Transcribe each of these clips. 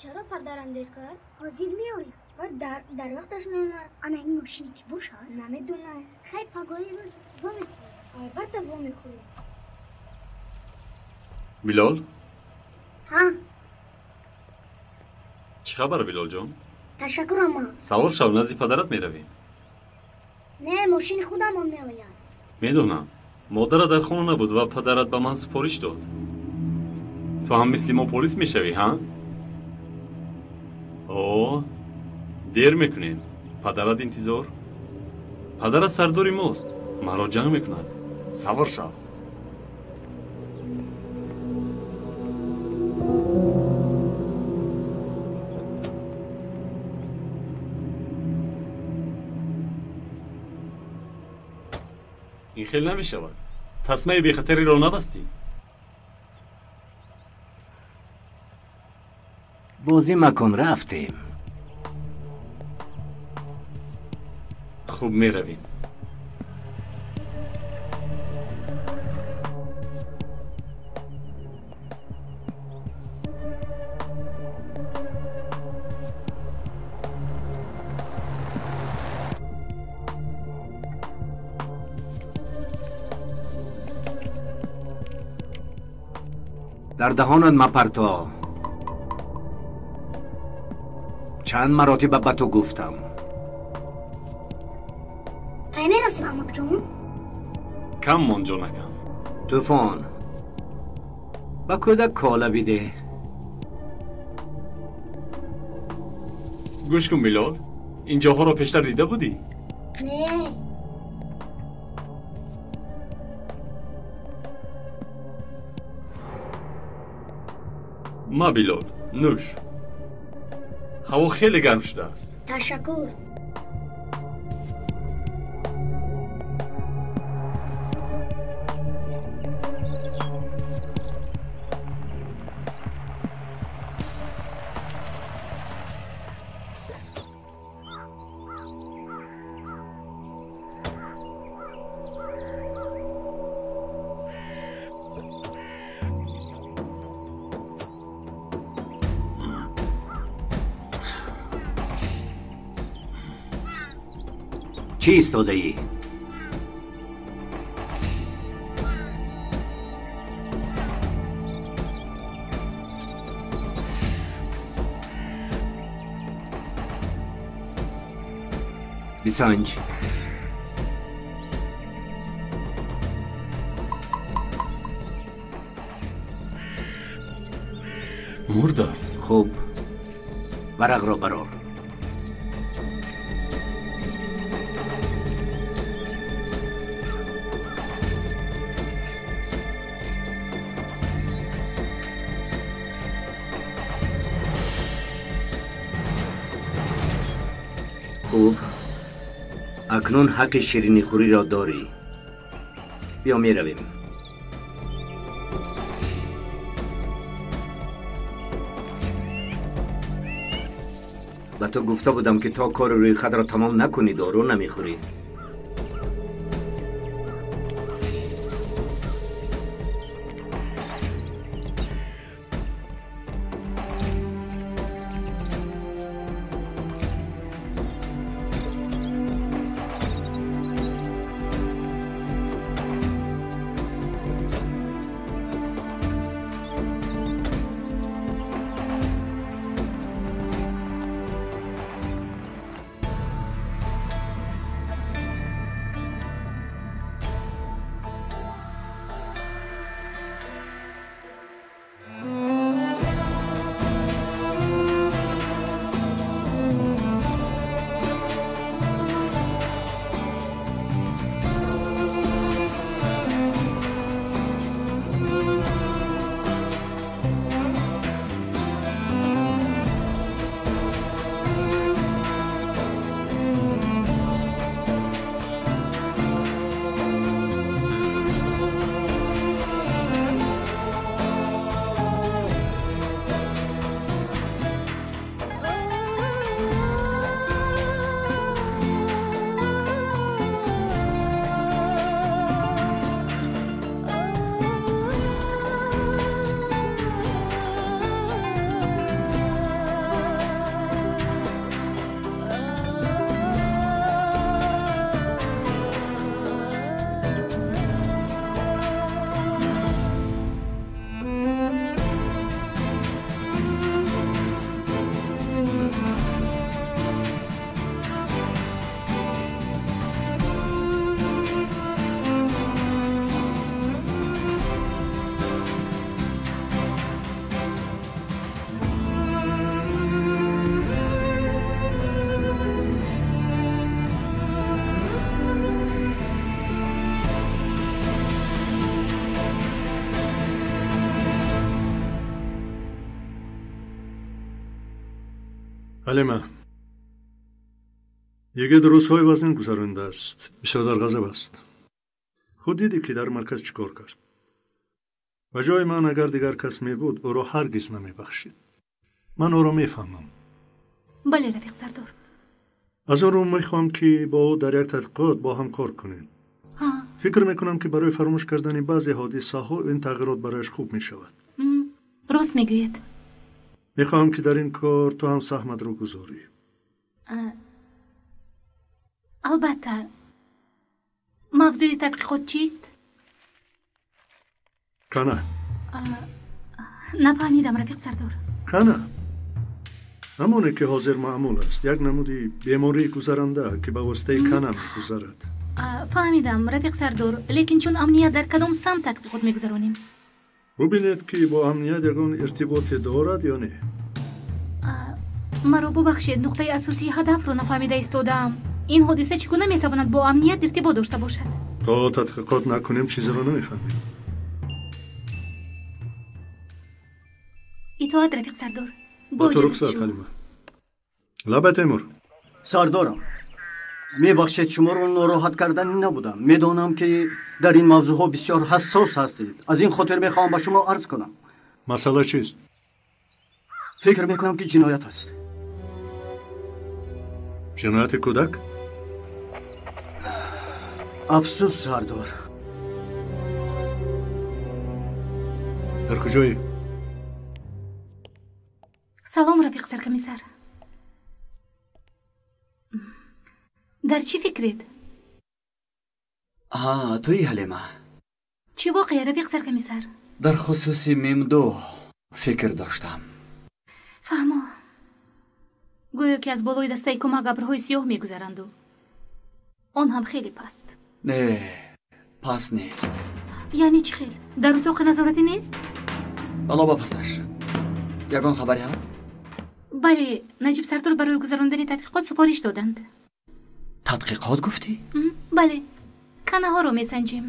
Чаро падарам дер кард? Ҳозир меояд. Ва дар вақташ меомад. Ана ин мошине ки бошад? Намедонам. Хай, пагоҳи рӯз вомехӯрем. Албатта вомехӯрем. Билол? Ҳа. Чӣ хабар, Билолҷон? Ташаккур, амма. Савор шав, назди падарат меравем. Не, мошини худамон меояд. Медонам. Модарат дар хона набуд ва падарат ба ман супориш дод. Ту ҳам мисли мо полис мешавӣ, ҳа? О, дер мекунем. Падарат интизор. Падарат сардори мост. Маро ҷанг мекунад. Савор шав. Ин хел намешавад. Тасмаи бехатариро набастӣ. Бозӣ макун, рафтем. Хуб, меравем. Дар даҳонат мапарто. Чанд маротиба ба ту гуфтам. Кай мерасем, амакҷон? Кам монд, ҷонакам. Тӯфон, ба кӯдак кола бидеҳ. Гӯш кун, Билол, ин ҷоҳоро пештар дида будӣ? Не. Ма, Билол, нӯш. Ҳаво хеле гарм шудааст. Ташаккур. Чӣ истодаӣ? Бисанҷ. Мурд аст. Хуб, варақро барор. Хуб, акнун ҳаққи ширинихӯриро дорӣ. Биё, меравем. Ба ту гуфта будам, ки то кори рӯйхатро тамом накунӣ, дору намехӯрӣ. Ҳалима, йигит рӯзҳои вазнин гузаронидааст, бисёр дар ғазаб аст. Худ дидӣ, ки дар марказ чӣ кор кард. Ба ҷои ман агар дигар кас мебуд, ӯро ҳаргиз намебахшид. Ман ӯро мефаҳмам. Бале, рафиқ сардор. Аз он рӯ мехоҳам, ки бо ӯ дар як тадқиқот бо ҳам кор кунед. Фикр мекунам, ки барои фаромӯш кардани баъзе ҳодисаҳо ин тағйирот барояш хуб мешавад. Рост мегӯед. Мехоҳам, ки дар ин кор ту ҳам саҳматро гузорӣ. Албатта. Мавзӯи тадқиқот чист? Кана. Нафаҳмидам, рафиқ сардор. Кана ҳамоне, ки ҳозир маъмул аст, як намуди бемории гузаранда, ки ба воситаи кана мегузарад. Фаҳмидам, рафиқ сардор, лекин чун амният дар кадом самт тадқиқот мегузаронем? Бубинед, ки бо амният ягон иртиботе дорад ё не. Маро бубахшед, нуқтаи асосии ҳадафро нафаҳмида истодаам. Ин ҳодиса чӣ гуна метавонад бо амният иртибот дошта бошад? То тадқиқот накунем, чизеро намефаҳмем. Итоат, рафиқ сардор. Ба ту рухсат, Ҳалима. Лаба, Темур. Сардорам, мебахшед, шуморо нороҳат кардани набудам. Медонам, ки дар ин мавзӯъҳо бисёр ҳассос ҳастед. Аз ин хотир мехоҳам ба шумо арз кунам. Масъала чист? Фикр мекунам, ки ҷиноят аст. Ҷинояти кӯдак? Афсӯс, сардор. Дар куҷоӣ? Салом, рафиқ саркомиссар. Дар чӣ фикред? Ҳа, туи, Ҳалима. Чӣ воқеа, рафиқ саркомиссар? Дар хусуси Мимду фикр доштам. Фаҳмо. Гӯё ки аз болои дастаи кӯмак абрҳои сиёҳ мегузаранду. Он ҳам хеле паст. Не, паст нест. Яъне чӣ хел? Дар утоқи назоратӣ нест? Бало ба пасаш. Ягон хабаре ҳаст? Бале, Наҷиб сардор барои гузарондани тадқиқот супориш доданд. Тадқиқот гуфтӣ? Бале, канаҳоро месанҷем.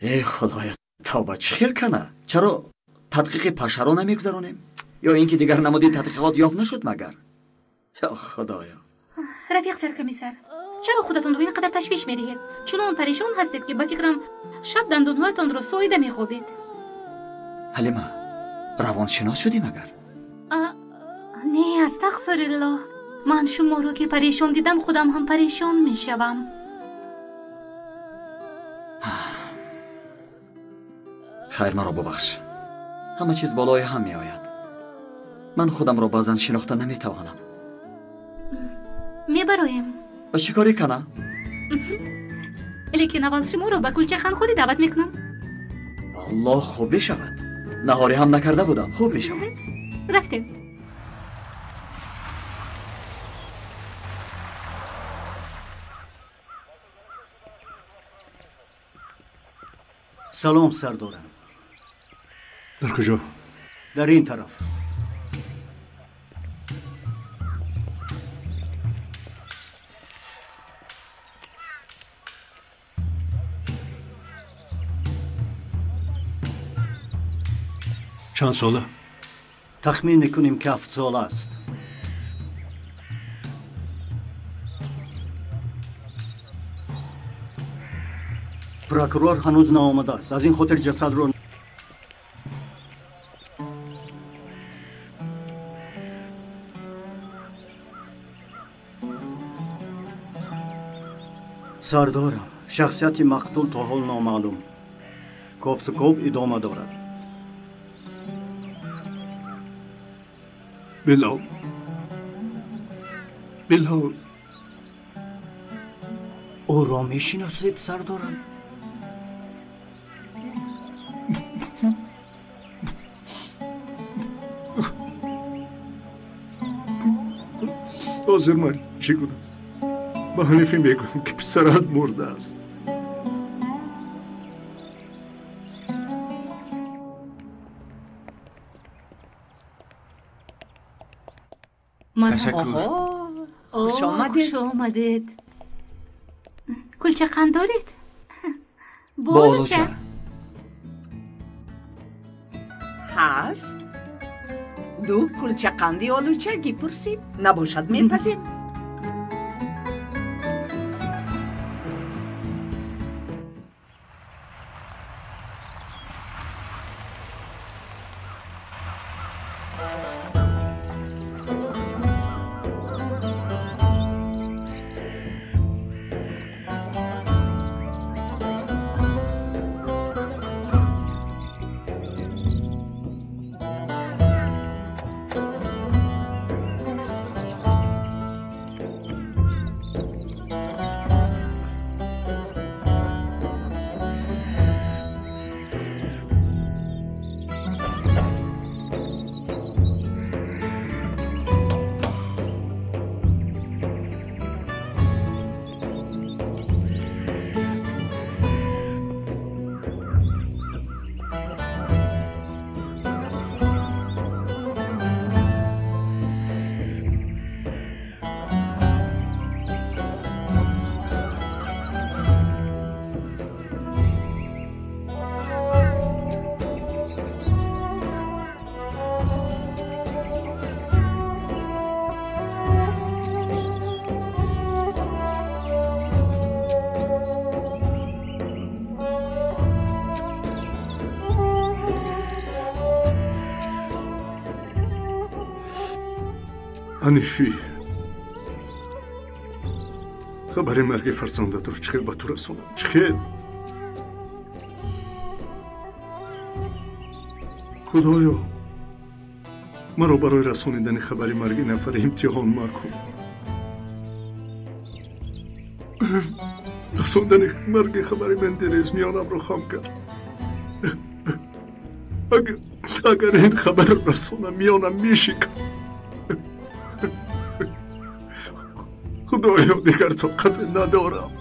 Э, худоя, тавба, чӣ хел кана? Чаро тадқиқи пашаро намегузаронем? Ё ин ки дигар намуди тадқиқот ёфт нашуд магар? Ё худоё. Рафиқ саркомиссар, чаро худатонро ин қадар ташвиш медиҳед? Чунон парешон ҳастед, ки ба фикрам шаб дандонҳоятонро соида мехобед. Ҳалима, равоншинос шудӣ магар? Не, астағфируллоҳ. Ман шуморо ки парешон дидам, худам ҳам парешон мешавам. Хайр, маро бубахш. Ҳама чиз болои ҳам меояд. Ман худамро баъзан шинохта наметавонам. Мебароем. Ба чӣ корӣ кана? Лекин аввал шуморо ба кулчаханхӯрӣ даъват мекунам. Аллоҳ, хуб мешавад. Наҳорӣ ҳам накарда будам. Хуб мешавад. Рафтем. Салом, сардорам. Дар куҷо? Дар ин тараф. Чанд сола? Тахмин мекунем, ки 7 сола аст. Прокурор ҳанӯз наомадааст. Аз ин хотир ҷасадро Сардорам, шахсияти мақтул то ҳол номаълум. Кофтукоб идома дорад. Билол, Билол. Ӯро мешиносед, сардорам? Ҳозир ман чӣ кунам? Ба Ҳанифӣ мегӯям, ки писарат мурдааст. Ташаккур. Хуш омадед. Хуш омадед. Кулчақанд доред? Бо олуча. Ҳаст. Ду кулча қанди олучагӣ пурсид. Набошад, мепазем. Ҳанифӣ, хабари марги фарзандатро чӣ хел ба ту расонам? Чӣ хел? Худоё, маро барои расонидани хабари марги нафаре имтиҳон макун. Расондани марги хабари Мендерез миёнамро хам кард. Агар ин хабарро расонам, миёнам мешикам. Худоё, дигар тоқат надорам.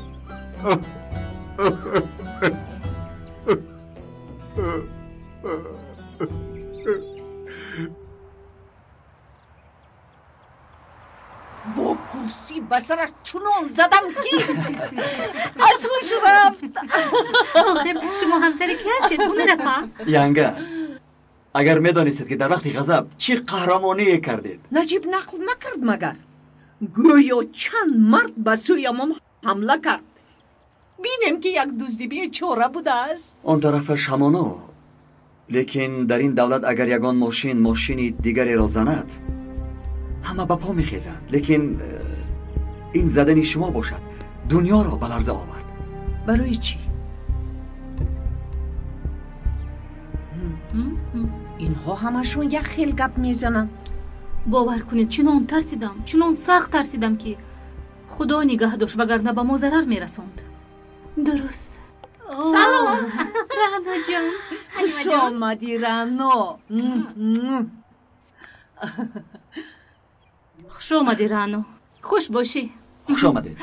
Бо курсӣ ба сараш чунон задам, ки аз ҳуш рафт. Охир шумо ҳамсари ки ҳастед, Ҳунарапа? Янга, агар медонистед, ки дар вақти ғазаб чӣ қаҳрамоние кардед. Наҷиб нақл накард магар? Гӯё чанд мард ба сӯямон ҳамла кард. Бинем, ки як дузди бечора будааст. Он тарафаш ҳамоно, лекин дар ин давлат агар ягон мошин мошини дигареро занад, ҳама ба по мехезанд. Лекин ин задани шумо бошад, дунёро ба ларза овард. Барои чӣ? Инҳо ҳамашон як хел гап мезананд. Бовар кунед, чунон тарсидам, чунон сахт тарсидам, ки худо нигаҳ дошт, вагарна ба мо зарар мерасонд. Дуруст. Салом, Раъноҷон. Хуш омадӣ, Раъно. Хуш омадӣ, Раъно. Хуш бошӣ. Хуш омадед.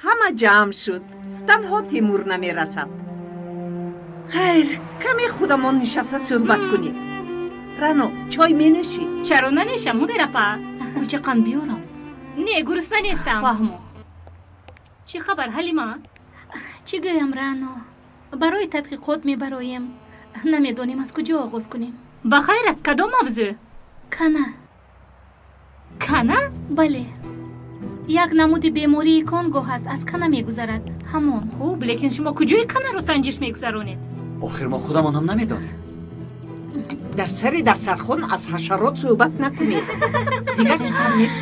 Ҳама ҷамъ шуд, танҳо Темур намерасад. Хайр, каме худамон нишаста суҳбат кунем. Рано, чой менӯшӣ? Чаро нанешам, Ҳунарапа? Кулча қанд биёрам? Не, гурусна нестам. Фаҳмо. Чӣ хабар, Ҳалима? Чӣ гӯям, Рано? Барои тадқиқот мебароем. Намедонем, аз куҷо оғоз кунем. Ба хайр аст, кадом мавзӯъ? Кана. Кана? Бале. Як намуди бемории Конго ҳаст, аз кана мегузарад. Ҳамон. Хуб, лекин шумо куҷои канаро санҷиш мегузаронед? Охир мо худамон ҳам намедонем. Дар сари дастархон аз ҳашарот суҳбат накунед. Дигар сухан нест.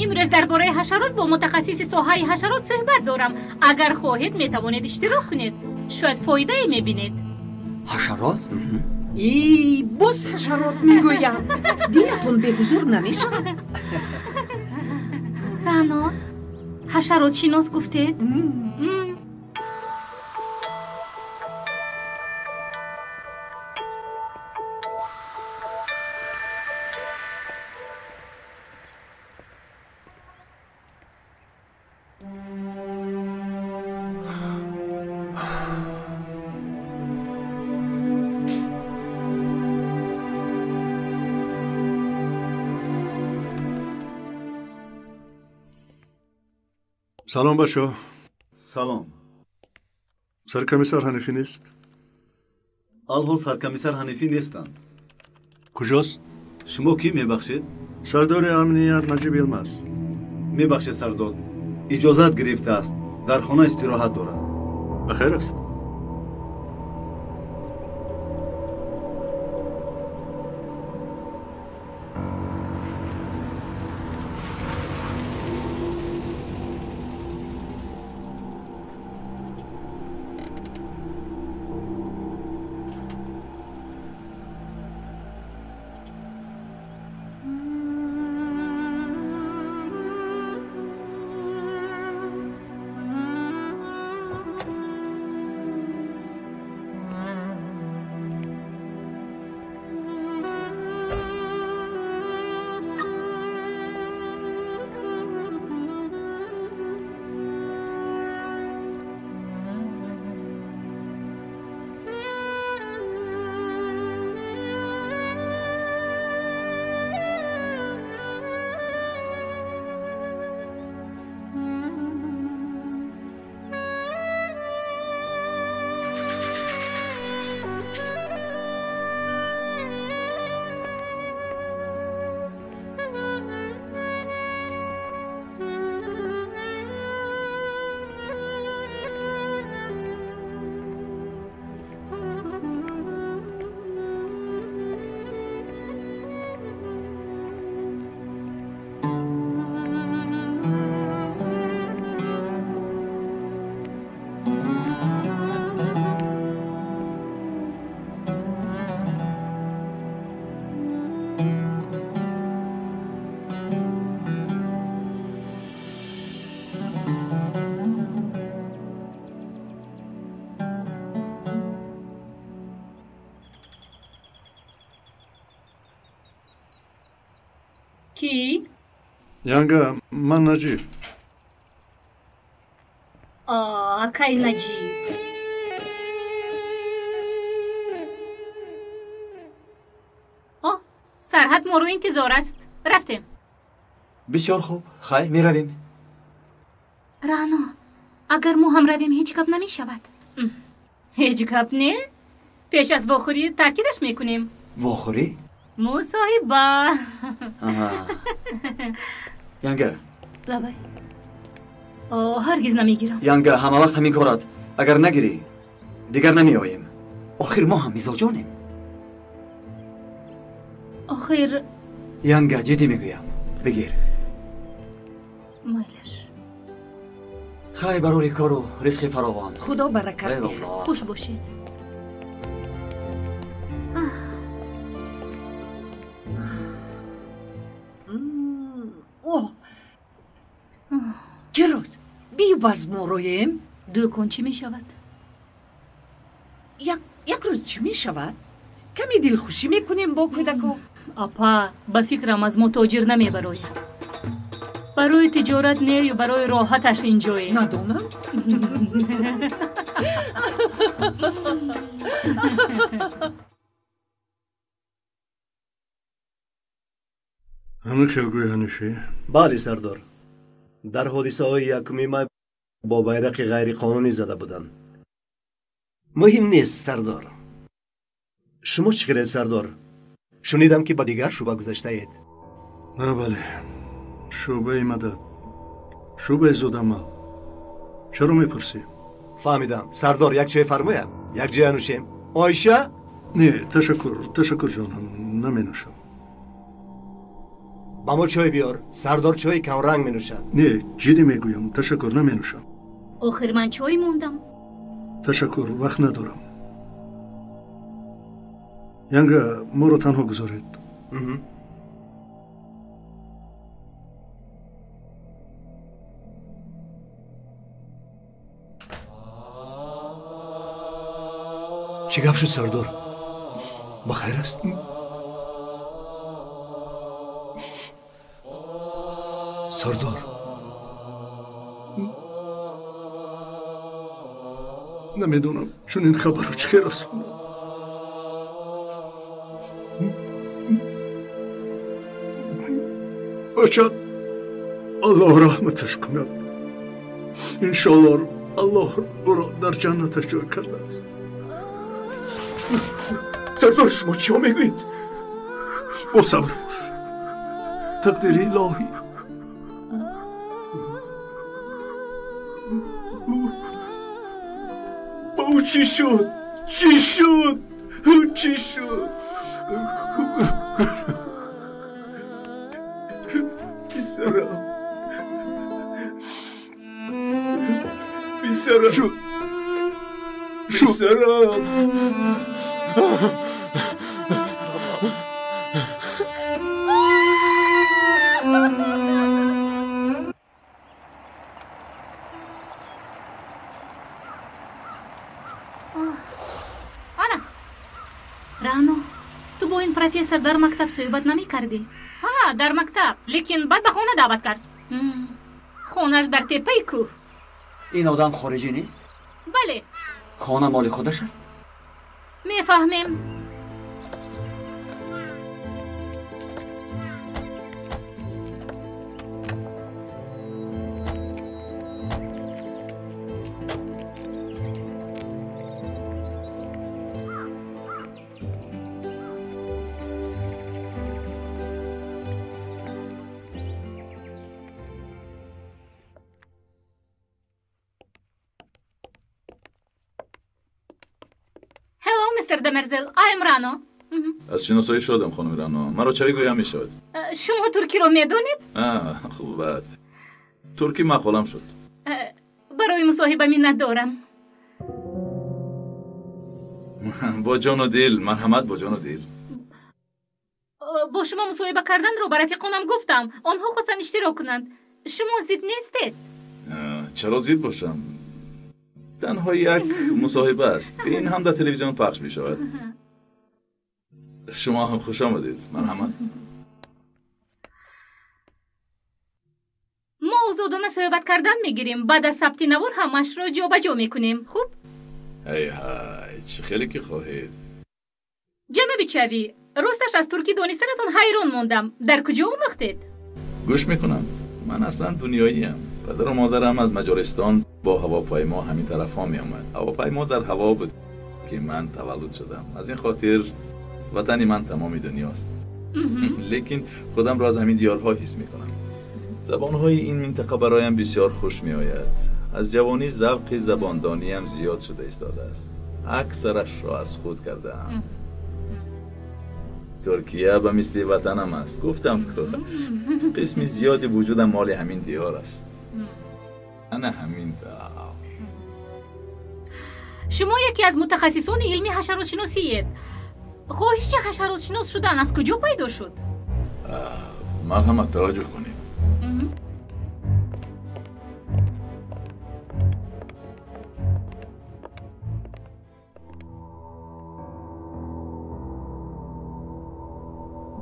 Имрӯз дар бораи ҳашарот бо мутахассиси соҳаи ҳашарот суҳбат дорам. Агар хоҳед, метавонед иштирок кунед. Шояд фоидае мебинед. Ҳашарот? И боз ҳашарот мегӯям. Дилатон беҳузур намешавад? Рано, ҳашаротшинос гуфтед? Салом, бачо. Салом. Саркомиссар Ҳанифӣ нест? Алҳол саркомиссар Ҳанифӣ нестанд. Куҷост? Шумо кӣ мебахшед? Сардори амният Наҷиб Йилмаз. Мебахшед сардор, иҷозат гирифтааст, дар хона истироҳат дорад. Ба хайр аст. Кӣ? Янга, ман Наҷиб. Акай Наҷиб. О, Сарҳад моро интизор аст. Рафтем. Бисёр хуб, хайр, меравем. Рано, агар мо ҳам равем, ҳеҷ гап намешавад. Ҳеҷ гап не? Пеш аз вохӯрӣ таъкидаш мекунем. Вохӯрӣ? Мусоҳиба. Янга. Лабай. Ҳаргиз намегирам. Янга, ҳама вақт ҳамин корат. Агар нагирӣ, дигар намеоем. Охир мо ҳам мизоҷонем. Охир. Янга, ҷиддӣ мегӯям. Бигир. Майлаш. Хайр, барори кору ризқи фаровон. Худо баракат диҳад. Хуш бошед. Чӣ рӯз? Биё боз мо роем. Дӯкон чӣ мешавад? Як рӯз чӣ мешавад? Каме дилхушӣ мекунем бо кӯдако. Апа, ба фикрам аз мо тоҷир намебарояд. Барои тиҷорат нею барои роҳаташ инҷое. Надонам. Ҳамин хел гӯй, Ҳанифӣ? Бале, сардор. Дар ҳодисаҳои якуми май бо байрақи ғайриқонунӣ зада буданд. Муҳим нест, сардор. Шумо чӣ кардед, сардор? Шунидам, ки ба дигар шӯъба гузаштаед. На, бале. Шӯъбаи мадад. Шӯъбаи зудамал. Чаро мепурсӣ? Фаҳмидам. Сардор, як чой фармоям? Як ҷоя нӯшем. Оиша? Не, ташаккур, ташаккур ҷонам, наменӯшам. Ба мо чой биёр. Сардор чои камранг менӯшад. Не, ҷиддӣ мегӯям, ташаккур, наменӯшам. Охир ман чой мондам. Ташаккур, вақт надорам. Янга, моро танҳо гузоред. Чӣ гап шуд, сардор? Ба хайр аст? Сардор, намедонам чунин хабарро чӣ хел расонам. Бачат, Аллоҳ раҳматаш кунад. Иншоаллоҳ Аллоҳ ӯро дар ҷаннаташ ҷой кардааст. Сардор, шумо чиҳо мегӯед? Бо сабр бош. Тақдири илоҳӣ. Ба ӯ чӣ шуд? Чӣ шуд? Чӣ шуд? Писарам. Писарам. Шуд. Писарам. Ана, Рано, ту бо ин профессор дар мактаб суҳбат намекардӣ? Ҳа, дар мактаб, лекин баъд ба хона даъват кард. Хонааш дар теппаи кӯҳ. Ин одам хориҷӣ нест? Бале. Хона моли худаш аст? Мефаҳмем. Рано. Аз шиносоӣ шодам, хонум Рано. Маро чави гӯям мешавад. Шумо туркиро медонед? Хуб аст. Туркӣ маъқулам шуд. Барои мусоҳиба миннатдорам. Бо ҷону дил, марҳамат, бо ҷону дил. Бо шумо мусоҳиба карданро ба рафиқонам гуфтам. Онҳо хостанд иштирок кунанд. Шумо зид нестед? Чаро зид бошам? Танҳо як мусоҳиба аст. Ин ҳам дар телевизион пахш мешавад. Шумо ҳам хуш омадед, марҳамат. Мо озодона суҳбат кардан мегирем. Баъд аз сабти навор ҳамашро ҷобаҷо мекунем. Хуб? Ҳай ҳай, чӣ хеле ки хоҳед. Ҷаноби Чавӣ, росташ аз туркӣ донистанатон ҳайрон мондам. Дар куҷо омӯхтед? Гӯш мекунам. Ман аслан дунёиям. Падару модарам аз Маҷористон бо ҳавопаймо ҳамин тарафҳо меомад. Ҳавопаймо дар ҳаво буд ки ман таваллуд шудам. Аз ин хотир ватани ман тамоми дунёст. Лекин худамро аз ҳамин диёрҳо ҳис мекунам. Забонҳои ин минтақа бароям бисёр хуш меояд. Аз ҷавонӣ завқи забондониям зиёд шуда истодааст. Аксарашро аз худ кардаам. Туркия ба мисли ватанам аст. Гуфтам ку қисми зиёди вуҷудам моли ҳамин диёр аст. Ана ҳамин тавр. Шумо яке аз мутахассисони илми ҳашаротшиносиед. Хоҳиши ҳашаротшинос шудан аз куҷо пайдо шуд? Марҳамат, таваҷҷӯҳ кунед.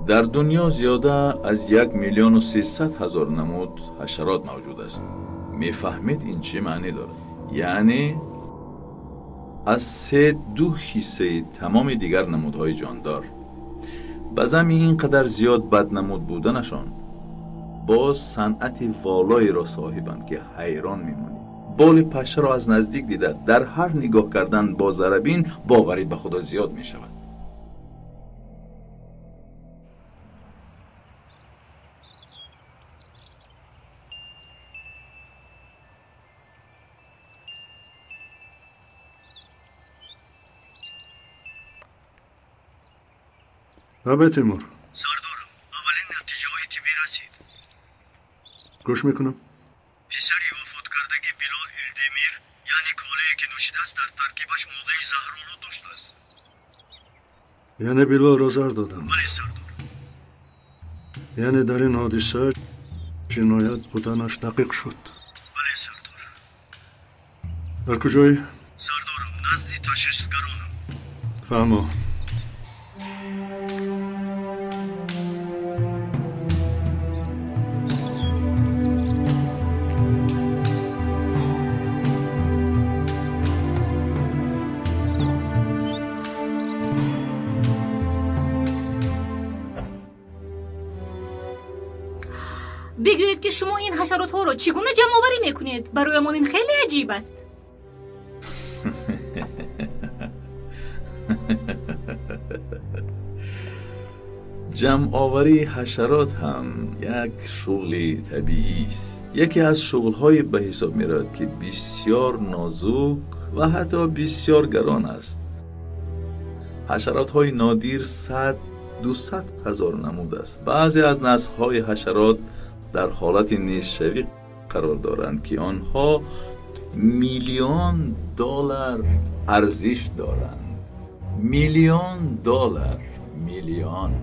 Дар дунё зиёда аз 1 300 000 намуд ҳашарот мавҷуд аст. Мефаҳмед ин чӣ маънӣ дорад? Яъне аз 3-2 ҳиссаи тамоми дигар намудҳои ҷондор. Ба замми ин қадар зиёд баднамуд буданашон боз санъати волоеро соҳибанд, ки ҳайрон мемонӣ. Боли пашшаро аз наздик дида дар ҳар нигоҳ кардан бо зарабин боварӣ ба худо зиёд мешавад. Абе Тимур. Сардорам, аввалин натиҷаҳои тиббӣ расид. Гӯш мекунам. Писари вафоткардаги Билол Илдемир, яъне колее ки нӯшидааст, дар таркибаш моддаи заҳролуд доштааст. Яъне Билолро заҳр додам? Бале, сардор. Яъне дар ин ҳодиса ҷиноят буданаш дақиқ шуд? Бале, сардор. Дар куҷоӣ? Сардорам, назди ташхисгаронам. Фаҳмо. Бигӯед ки шумо ин ҳашаротҳоро чӣ гуна ҷамъоварӣ мекунед? Бароямон ин хеле аҷиб аст. Ҷамъоварии ҳашарот ҳам як шуғли табиист. Яке аз шуғлҳое ба ҳисоб меравад, ки бисёр нозук ва ҳатто бисёр гарон аст. Ҳашаротҳои нодир 100-200 ҳазор намуд аст. Баъзе аз наслҳои ҳашарот дар ҳолати нестшавӣ қарор доранд, ки онҳо миллион доллар арзиш доранд. Миллион доллар, миллион.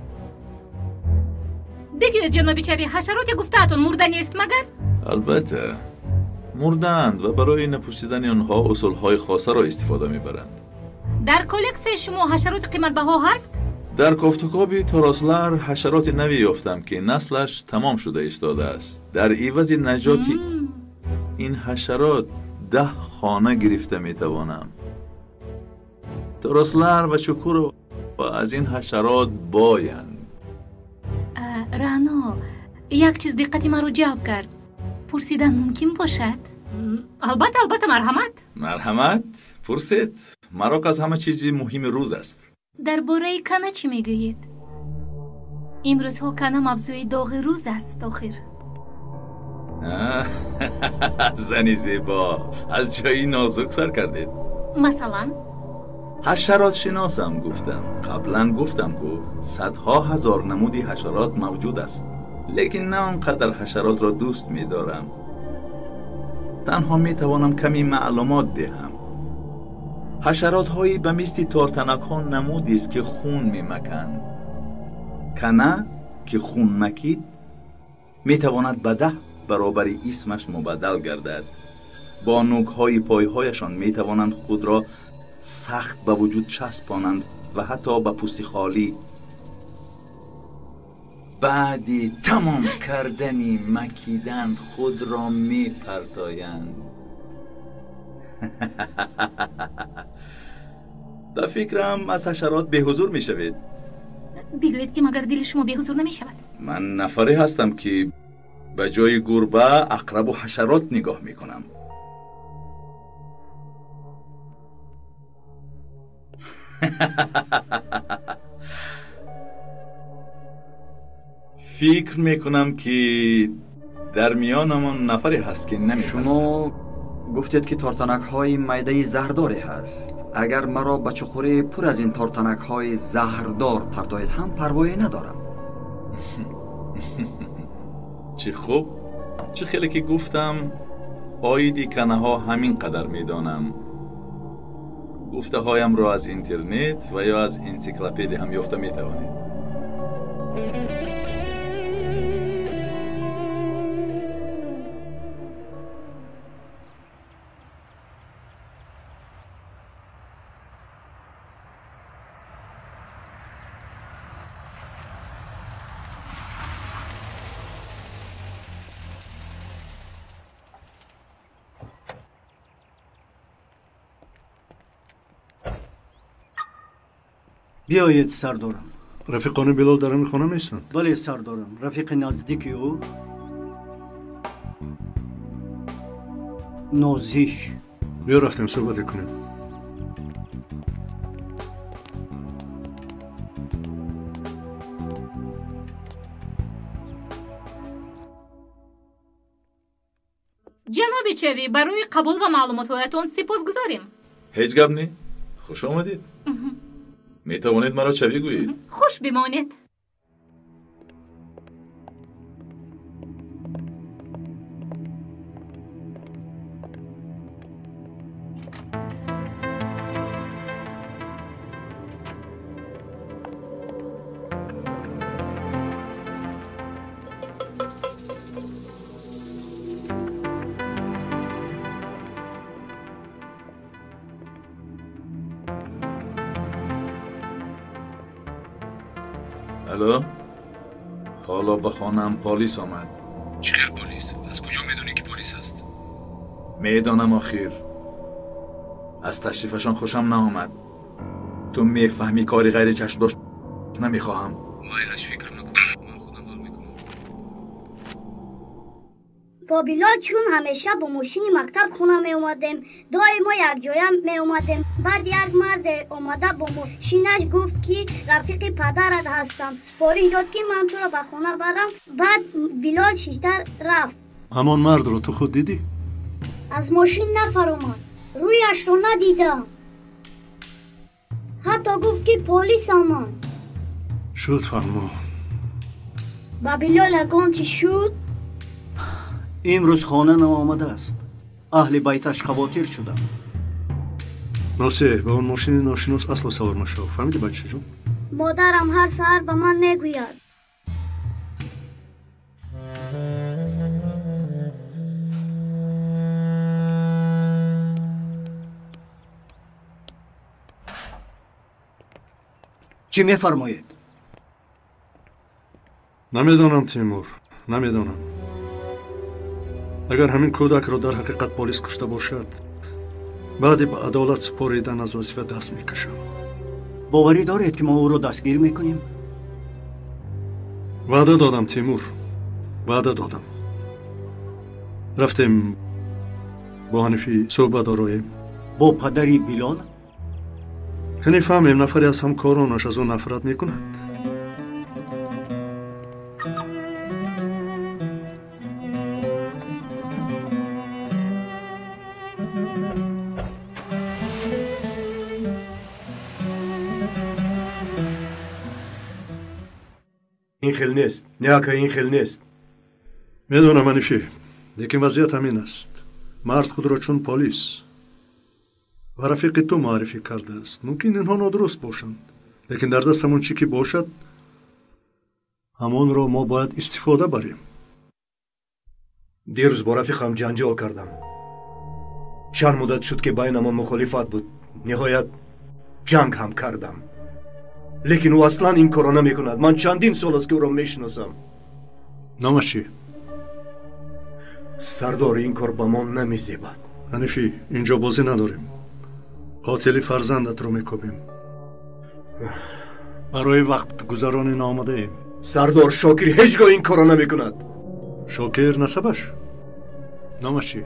Бигӯед, ҷаноби Чави, ҳашароте гуфтаатон мурда нест магар? Албатта, мурдаанд ва барои напусидани онҳо усулҳои хосаро истифода мебаранд. Дар коллексияи шумо ҳашароти қиматбаҳо ҳаст? Дар кофтукоби Торослар ҳашароти наве ёфтам, ки наслаш тамом шуда истодааст. Дар ивази наҷоти ин ҳашарот 10 хона гирифта метавонам. Торослар ва Чукурова аз ин ҳашарот боянд. Рано, як чиз диққати маро ҷалб кард. Пурсидан мумкин бошад? Албатта, албатта, марҳамат. Марҳамат, пурсед. Мароқ аз ҳама чизи муҳими рӯз аст. Дар бораи кана чӣ мегӯед? Имрӯзҳо кана мавзӯи доғи рӯз аст, охир. Зани зебо, аз ҷои нозук сар кардед. Масалан? Ҳашаротшиносам гуфтам. Қаблан гуфтам, ку садҳо ҳазор намуди ҳашарот мавҷуд аст, лекин на он қадар ҳашаротро дӯст медорам. Танҳо метавонам ками маълумот диҳам. Ҳашаротҳои ба мисли тортанакҳо намудест, ки хун мемаканд. Кана, ки хун макид, метавонад ба 10 баробари исмаш мубаддал гардад. Бо нӯкҳои пойҳояшон метавонанд худро сахт ба вуҷуд часпонанд ва ҳатто ба пӯсти холӣ. Баъди тамом кардани макидан худро мепартоянд. Ба фикрам, аз ҳашарот беҳузур мешавед. Бигӯед, ки магар дили шумо беҳузур намешавад? Ман нафаре ҳастам, ки ба ҷои гурба ақрабу ҳашарот нигоҳ мекунам. Фикр мекунам, ки дар миёнамон нафаре ҳаст, ки намепасад. Шумо гуфтед, ки тортанакҳои майдаи заҳрдоре ҳаст. Агар маро ба чуқурӣ пур аз ин тортанакҳои заҳрдор партоед ҳам парвое надорам. Чӣ хуб, чӣ хеле ки гуфтам, оиди канаҳо ҳамин қадар медонам. Гуфтаҳоямро аз интернет ва ё аз энсиклопедия ҳам ёфта метавонед. Биёед, сардорам. Рафиқони Билол дар ҳамин хона меистанд? Бале, сардорам. Рафиқи наздики ӯ Нозиҳ. Биё рафтем, суҳбате кунем. Ҷаноби Чави, барои қабул ва маълумотҳоятон сипосгузорем. Ҳеҷ гап не. Хуш омадед. Метавонед маро Чави гӯед. Хуш бимонед. Алло, ҳоло ба хонаам полис омад. Чӣ хел полис? Аз куҷо медонӣ, ки полис аст? Медонам, охир. Аз ташрифашон хушам наомад. Ту мефаҳмӣ, кори ғайричашмдошт намехоҳам. Майлаш, фикр накун, ман худам ҳал мекунам. Бо Билол чун ҳамеша бо мошини мактаб хона меомадем, доимо якҷоя меомадем. Баъд як марде омада бо мошинаш гуфт, ки рафиқи падарат ҳастам. Супориш дод, ки ман туро ба хона барам. Баъд Билол шишта рафт. Ҳамон мардро ту худ дидӣ? Аз мошин нафаромад, рӯяшро надидам. Ҳатто гуфт, ки полисам ман. Шуд, фаҳмо. Ба Билол ягон чӣ шуд? Имрӯз хона наомадааст. Аҳли байташ хавотир шуданд. Носеҳ, ба он мошини ношинос асло савор машав. Фаҳмидӣ, бачаҷон? Модарам ҳар саҳар ба ман мегӯяд. Чӣ мефармоед? Намедонам, Тимур, намедонам. Агар ҳамин кӯдакро дар ҳақиқат полис кушта бошад, баъди ба адолат супоридан аз вазифа даст мекашам. Боварӣ доред, ки мо ӯро дастгир мекунем? Ваъда додам, Тимур, ваъда додам. Рафтем бо Ҳанифӣ суҳбат ороем. Бо падари Билол? Ҳаниф фаҳмем, нафаре аз ҳамкоронаш аз ӯ нафрат мекунад. Ин хел нест, не ака, ин хел нест. Медонам, Ҳанифӣ, лекин вазъият ҳамин аст. Мард худро чун полис ва рафиқи ту муаррифӣ кардааст. Мумкин инҳо нодуруст бошанд, лекин дар даст ҳамон чӣ ки бошад, ҳамонро мо бояд истифода барем. Дирӯз бо рафиқам ҷанҷол кардам. Чанд муддат шуд, ки байнамон мухолифат буд. Ниҳоят ҷанг ҳам кардам. Лекин ӯ аслан ин корро намекунад. Ман чандин сол аст, ки ӯро мешиносам. Номаш чӣ? Сардор, ин кор ба мо намезебад. Ҳанифӣ, инҷо бозӣ надорем. Қотили фарзандатро мекобем. Барои вақтгузаронӣ наомадаем. Сардор, Шокир ҳеҷ гоҳ ин корро намекунад. Шокир насабаш? Номаш чӣ?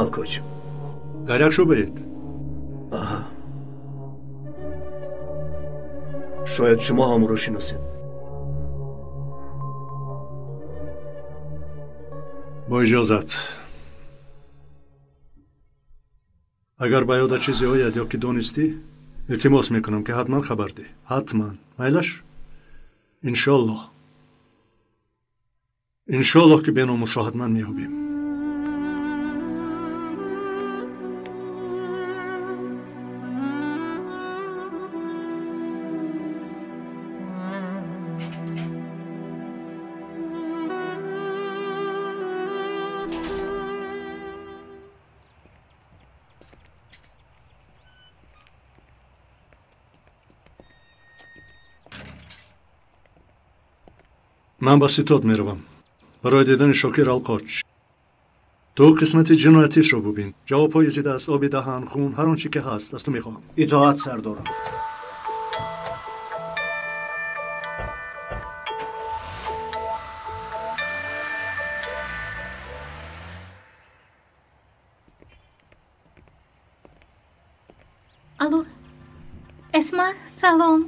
Алкоч. Дар як шӯъбаед? Аҳа. Шояд шумо ҳам ӯро шиносед. Бо иҷозат. Агар ба ёдат чизе ояд ё ки донистӣ, илтимос мекунам, ки ҳатман хабар деҳ. Ҳатман. Майлаш? Иншоллоҳ. Иншоллоҳ, ки беномусро ҳатман меёбем. Ман ба ситод меравам барои дидани Шокир Алқоч. Ту қисмати ҷиноятишро бубин. Ҷавобҳои зидааст, оби даҳан, хун, ҳар он чӣ ки ҳаст, аз ту мехоҳам. Итоат, сардорам. Алло, Эсма, салом.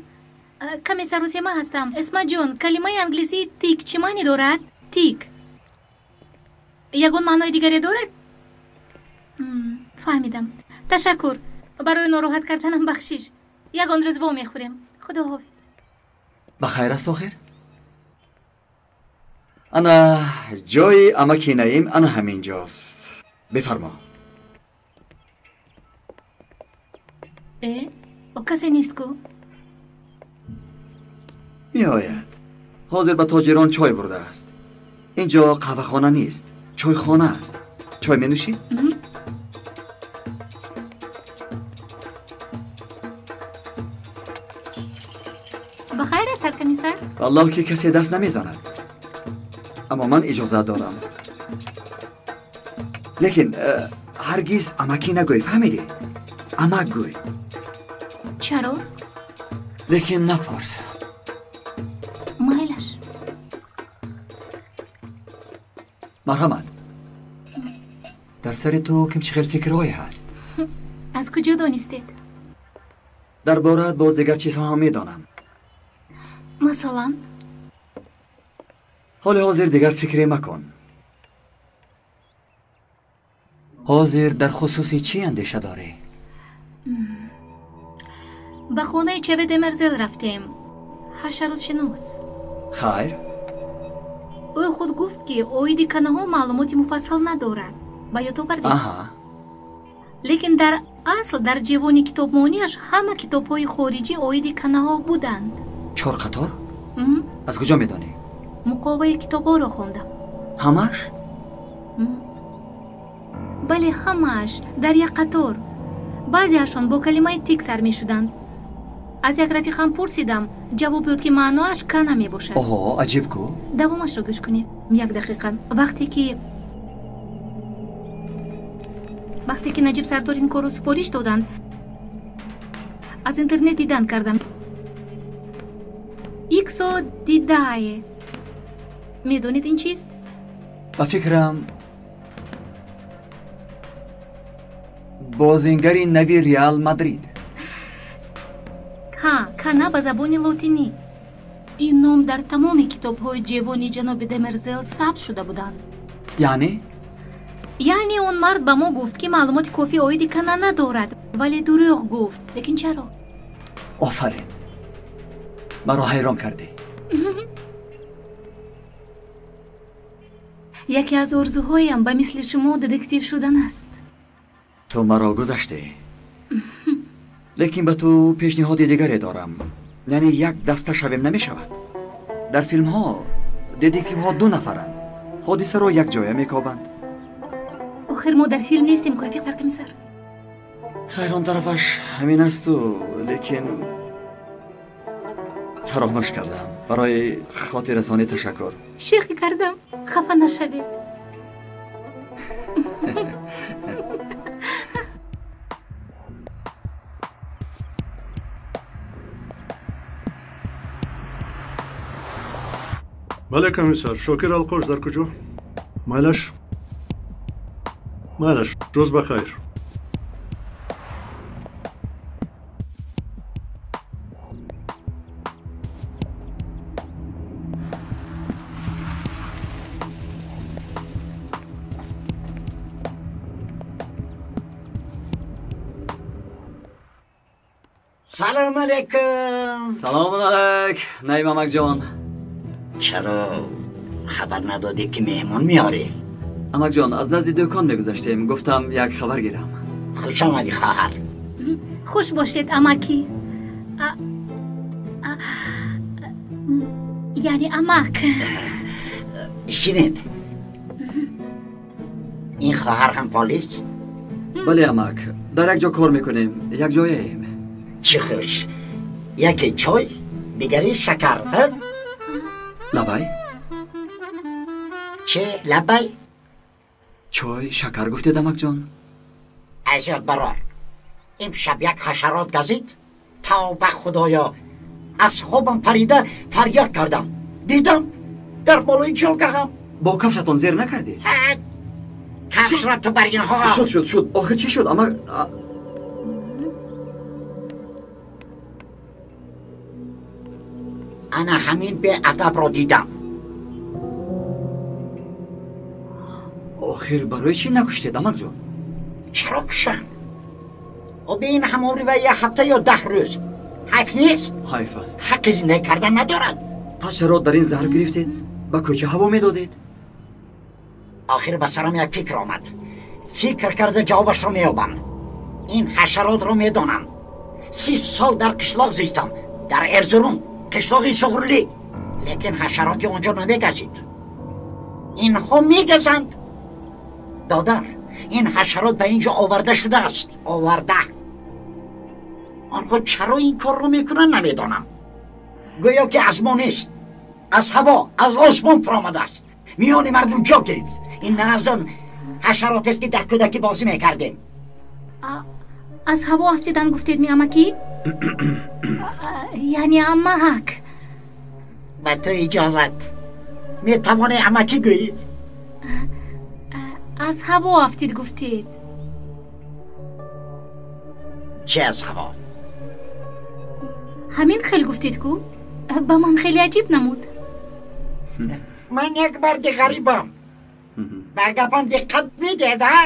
Каме сарусема ҳастам. Эсмаҷон, калимаи англисии тик чӣ маъне дорад? Тик ягон маънои дигаре дорад? Фаҳмидам. Ташаккур. Барои нороҳат карданам бахшиш. Ягон рӯз во мехӯрем. Худоҳофиз. Ба хайр аст охир? Ана ҷои амаки Наим ана ҳамин ҷост. Бифармо. Э, касе нест ку? Меояд. Ҳозир ба тоҷирон чой бурдааст. Ин ҷо қаҳвахона нест, чойхона аст. Чой менӯшӣ? Ба хайр аст, саркомиссар? Валлоҳ, ки касе даст намезанад. Аммо ман иҷозат дорам. Лекин ҳаргиз амакӣ нагӯй, фаҳмидӣ? Амак гӯй. Чаро? Лекин напурс. Майлаш. Марҳамат. Дар сари ту ким чӣ хел фикрҳое ҳаст? Аз куҷо донистед? Дар бораат боз дигар чизҳо ҳам медонам. Масалан? Ҳоли ҳозир дигар фикре макун. Ҳозир дар хусуси чӣ андеша дорӣ? Ба хонаи Чаве Демерзел рафтем. Ҳашаротшинос. Хайр? Ӯ худ гуфт, ки оиди канаҳо маълумоти муфассал надорад. Ба ёд овардед? Аҳа. Лекин дар асл дар ҷевони китобмониаш ҳама китобҳои хориҷӣ оиди канаҳо буданд. Чор қатор? Аз куҷо медонӣ? Муқоваи китобҳоро хондам. Ҳамааш? Бале, ҳамааш дар як қатор. Баъзеашон бо калимаи тик сар мешуданд. Аз як рафиқам пурсидам, ҷавоб дод, ки маъноаш кана мебошад. Оҳо, аҷиб ку. Давомашро гӯш кунед. Як дақиқа. Вақте ки Наҷиб сардор ин корро супориш доданд, аз интернет дидан кардам. Иксо дидае. Медонед ин чист? Ба фикрам, бозингари нави Реал Мадрид. Ҳа, кана ба забони лотинӣ. Ин ном дар тамоми китобҳои ҷевони ҷаноби Демерзел сабт шуда буданд. Яъне? Яъне он мард ба мо гуфт, ки маълумоти кофӣ оиди кана надорад, вале дурӯғ гуфт. Лекин чаро? Офарин, маро ҳайрон кардӣ. Яке аз орзуҳоям ба мисли шумо детектив шудан аст. Ту маро гузаштӣ. Лекин ба ту пешниҳоди дигаре дорам. Яъне як даста шавем намешавад. Дар филмҳо детективҳо ду нафаранд, ҳодисаро якҷоя мекобанд. Охир мо дар филм нестем, рафиқ саркомиссар. Хайр, он тарафаш ҳамин асту, лекин фаромӯш кардам. Барои хотиррасонӣ ташаккур. Шӯхӣ кардам, хафа нашавед. Бале, комиссар, Шокир Алқош дар куҷо? Майлаш? Майлаш, рӯз ба хайр. Салом алейкум. Салом алейк, Наим амакҷон. Чаро хабар надодӣ, ки меҳмон меорӣ? Амакҷон, аз назди дӯкон мегузаштем, гуфтам як хабар гирам. Хуш омадӣ, хоҳар. Хуш бошед, амакӣ. Яъне амак. Шинед. Ин хоҳар ҳам полис? Бале, амак, дар як ҷо кор мекунем, якҷояем. Чӣ хуш! Яке чой, дигаре шакар. Лабай? Чӣ лабай? Чой, шакар гуфтед, амакҷон? Аз ёд барор. Имшаб як ҳашарот газид. Тавба худоё! Аз хобам парида фарёд кардам. Дидам дар болои ҷогаҳам. Бо кафшатон зер накардед? Кафшро ту бар инҳо. Шуд, шуд, шуд. Охир чӣ шуд, амак? Ана ҳамин беадабро дидам. Охир барои чӣ накуштед, амакҷон? Чаро кушам? Оби ин ҳамоври ва як ҳафта ё 10 рӯз. Ҳайф нест? Ҳайф аст. Ҳаққи зиндагӣ кардан надорад. Пас чаро дар ин заҳр гирифтед? Ба кӯча ҳаво медодед? Охир ба сарам як фикр омад. Фикр карда ҷавобашро меёбам. Ин ҳашаротро медонам. 30 сол дар қишлоқ зистам, дар Эрзурум, қишлоқи Суғурлӣ. Лекин ҳашароти он ҷо намегазид. Инҳо мегазанд. Додар, ин ҳашарот ба ин ҷо оварда шудааст. Оварда. Онҳо чаро ин корро мекунанд намедонам. Гӯё ки аз мо нест, аз ҳаво, аз осмон фуромадааст. Миёни мардум ҷо гирифт. Ин на аз он ҳашаротест, ки дар кӯдакӣ бозӣ мекардем. Аз ҳаво афтидан гуфтед ми, амакӣ? Яъне амак. Ба ту иҷозат. Метавонӣ амакӣ гӯӣ? Аз ҳаво афтид гуфтед. Чӣ аз ҳаво? Ҳамин хел гуфтед ку? Ба ман хеле аҷиб намуд. Ман як марди ғарибам. Ба гапам диққат бидед, а?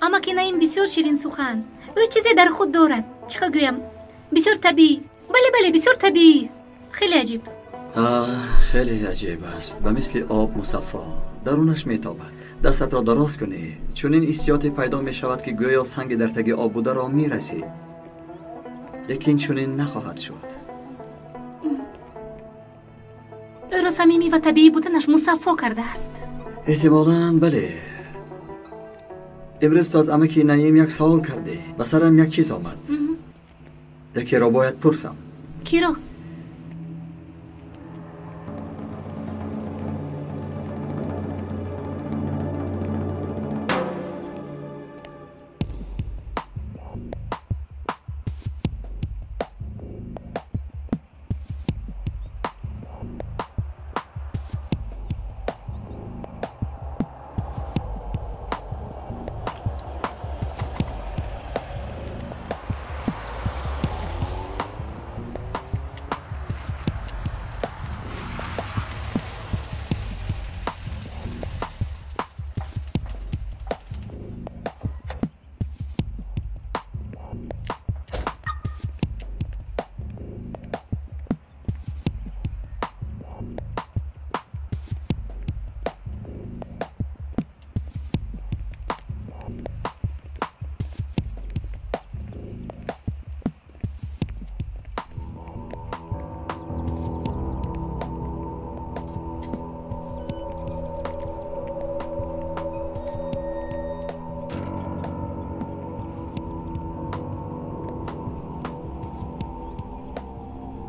Амаки Наим бисёр ширинсухан. Ӯ чизе дар худ дорад. Чӣ хел гӯям? Бисёр табиӣ. Бале, бале, бисёр табиӣ. Хеле аҷиб. Хеле аҷиб аст. Ба мисли об мусаффо. Дарунаш метобад. Дастатро дароз кунӣ. Чунин ҳиссиёте пайдо мешавад, ки гӯё санги дар таги об бударо мерасӣ. Лекин чунин нахоҳад шуд. Ӯро самимӣ ва табиӣ буданаш мусаффо кардааст. Эҳтимолан бале. Имрӯз ту аз амаки Наим як савол кардӣ. Ба сарам як чиз омад. Якеро бояд пурсам. Киро?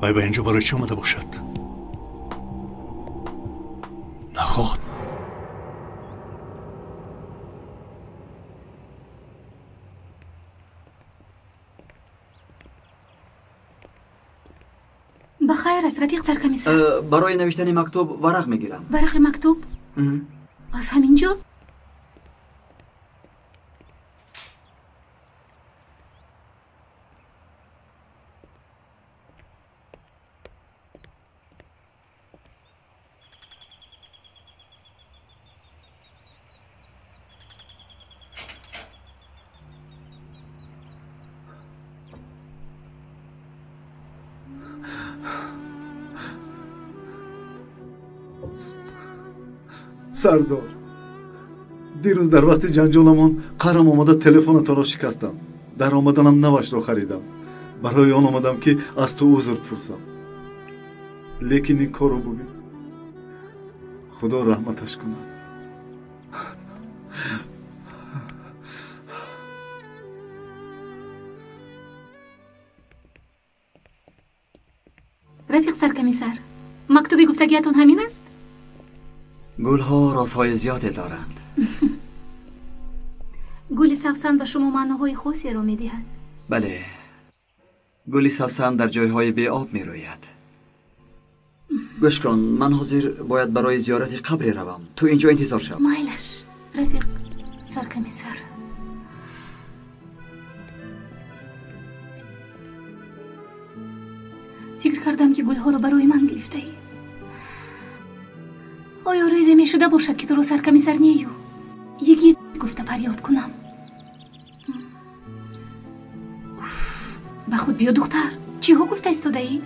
Вай ба инҷо барои чӣ омада бошад? Наход. Ба хайр аст, рафиқ саркомиссар. Барои навиштани мактуб варақ мегирам. Варақи мактуб? Аз ҳамин ҷо? Сардор, дирӯз дар вақти ҷанҷоламон қарам омада телефонатонро шикастам. Дар омаданам навашро харидам. Барои он омадам, ки аз ту узр пурсам. Лекин ин корро бубин. Худо раҳматаш кунад. Рафиқ саркомиссар, мактуби гуфтагиятон ҳамин аст? Гулҳо розҳои зиёде доранд. Гули савсан ба шумо маъноҳои хосеро медиҳад. Бале, гули савсан дар ҷойҳои беоб мерӯяд. Гӯш кун, ман ҳозир бояд барои зиёрати қабре равам. Ту инҷо интизор шав. Майлаш, рафиқ саркомиссар. Фикр кардам, ки гулҳоро барои ман гирифтаӣ. Оё рӯзе мешуда бошад, ки туро саркомиссар нею йигит гуфта фарёд кунам? Ба худ биё, духтар. Чиҳо гуфта истодаӣ?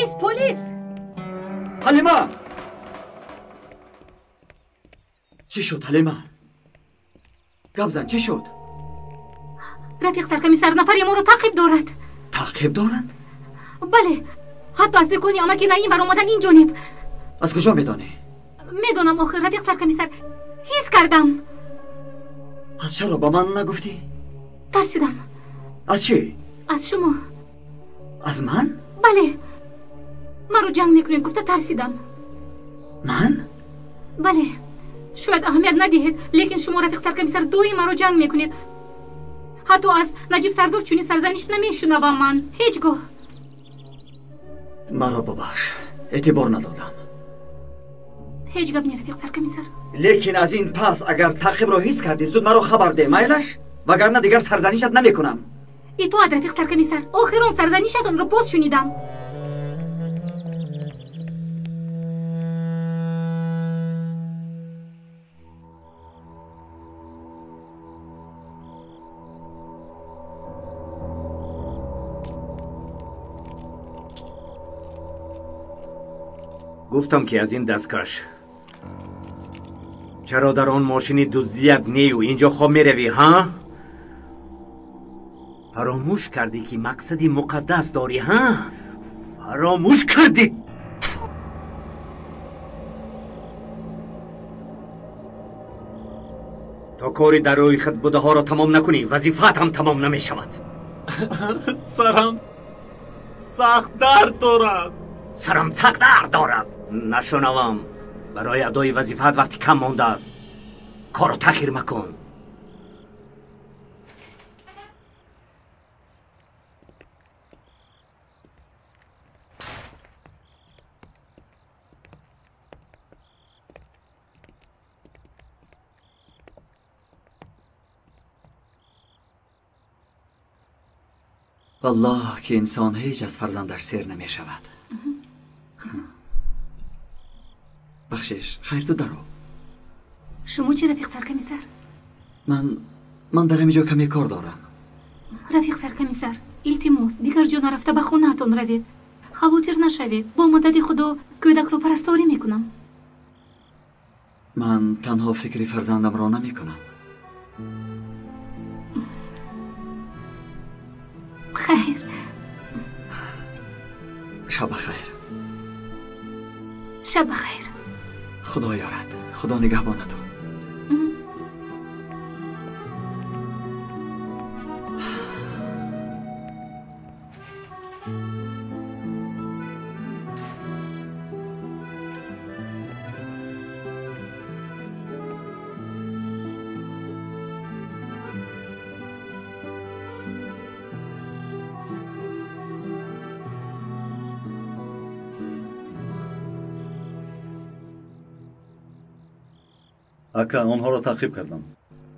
Ист, полис! Ҳалима! Чӣ шуд, Ҳалима? Гап зан, чӣ шуд? Рафиқ саркомиссар, нафаре моро таъқиб дорад. Таъқиб доранд? Бале, ҳатто аз дукони амаки Наим баромадан ин ҷониб. Аз куҷо медонӣ? Медонам охир, рафиқ саркомиссар, ҳис кардам. Пас чаро ба ман нагуфтӣ? Тарсидам. Аз чӣ? Аз шумо. Аз ман? Бале, маро ҷанг мекунед гуфта тарсидам. Ман? Бале, шояд аҳамият надиҳед, лекин шумо рафиқ саркомиссар доим маро ҷанг мекунед. Ҳатто аз Наҷиб сардор чунин сарзаниш намешунавам ман ҳеҷ гоҳ. Маро бубахш, эътибор надодам. Ҳеҷ гап не, рафиқ саркомиссар. Лекин аз ин пас агар таъқибро ҳис кардӣ, зуд маро хабар деҳ, майлаш? Вагарна дигар сарзанишат намекунам. Итоат, рафиқ саркомиссар. Охирон сарзанишатонро боз шунидам. Гуфтам ки аз ин дасткаш. Чаро дар он мошини дуздият нею инҷо хоб меравӣ, ҳа? Фаромӯш кардӣ ки мақсади муқаддас дорӣ, ҳа? Фаромӯш кардӣ! То кори дар рӯи худ будаҳоро тамом накунӣ, вазифаат ҳам тамом намешавад. Сарам сахт дард дорад. Сарам сахт дард дорад. Нашунавам. Барои адои вазифаат вақти кам мондааст. Корро таъхир макун. Валлоҳ ки инсон ҳеҷ аз фарзандаш сер намешавад. Бахшиш, хайр ту даро. Шумо чӣ, рафиқ саркомиссар? Ман дар ҳамин ҷо каме кор дорам. Рафиқ саркомиссар, илтимос, дигар ҷо нарафта ба хонаатон равед. Хавотир нашавед, бо мадади Худо кӯдакро парасторӣ мекунам. Ман танҳо фикри фарзандамро намекунам. Хайр. Шаб бахайр. Шаб бахайр. Худо ёрад, Худо нигаҳбонатон. Ака, онҳоро таъқиб кардам,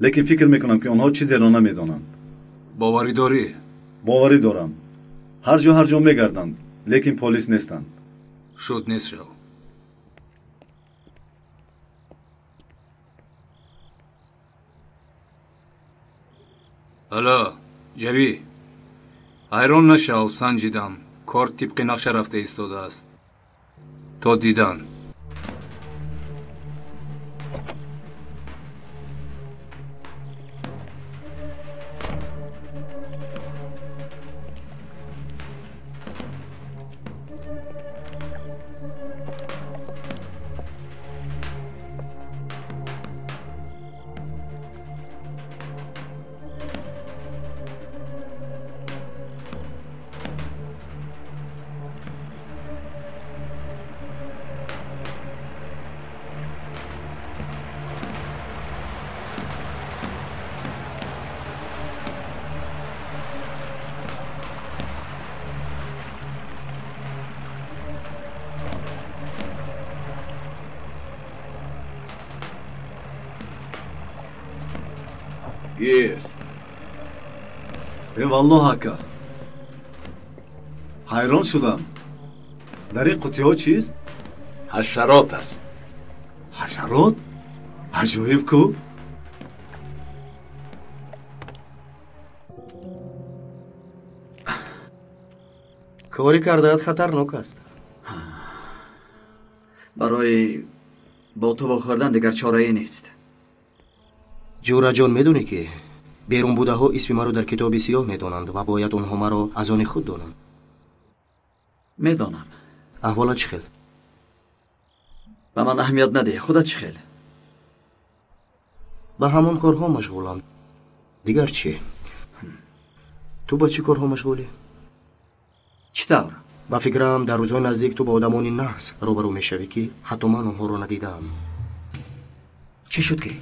лекин фикр мекунам ки онҳо чизеро намедонанд. Боварӣ дорӣ? Боварӣ дорам. Ҳар ҷо ҳар ҷо мегарданд, лекин полис нестанд. Шуд, нест шав. Ало, ҷавӣ, ҳайрон нашав, санҷидам. Кор тибқи нақша рафта истодааст. То дидан. Гир. Э валлоҳ ака, ҳайрон шудам. Дар ин қуттиҳо чист? Ҳашарот аст. Ҳашарот? Аҷоиб ку! Кори кардаат хатарнок аст. Барои бо ту вохӯрдан дигар чорае нест. Ҷӯраҷон, медонӣ ки берун будаҳо исми маро дар китоби сиёҳ медонанд ва бояд онҳо маро аз они худ донанд. Медонам. Аҳволат чӣ хел? Ба ман аҳамият надеҳ, худат чӣ хел? Ба ҳамон корҳо машғулам. Дигар чӣ? Ту ба чӣ корҳо машғулӣ? Чӣ тавр? Ба фикрам, дар рӯзҳои наздик ту ба одамони наҳс рӯбарӯ мешавӣ, ки ҳатто ман онҳоро надидаам. Чӣ шуд ки?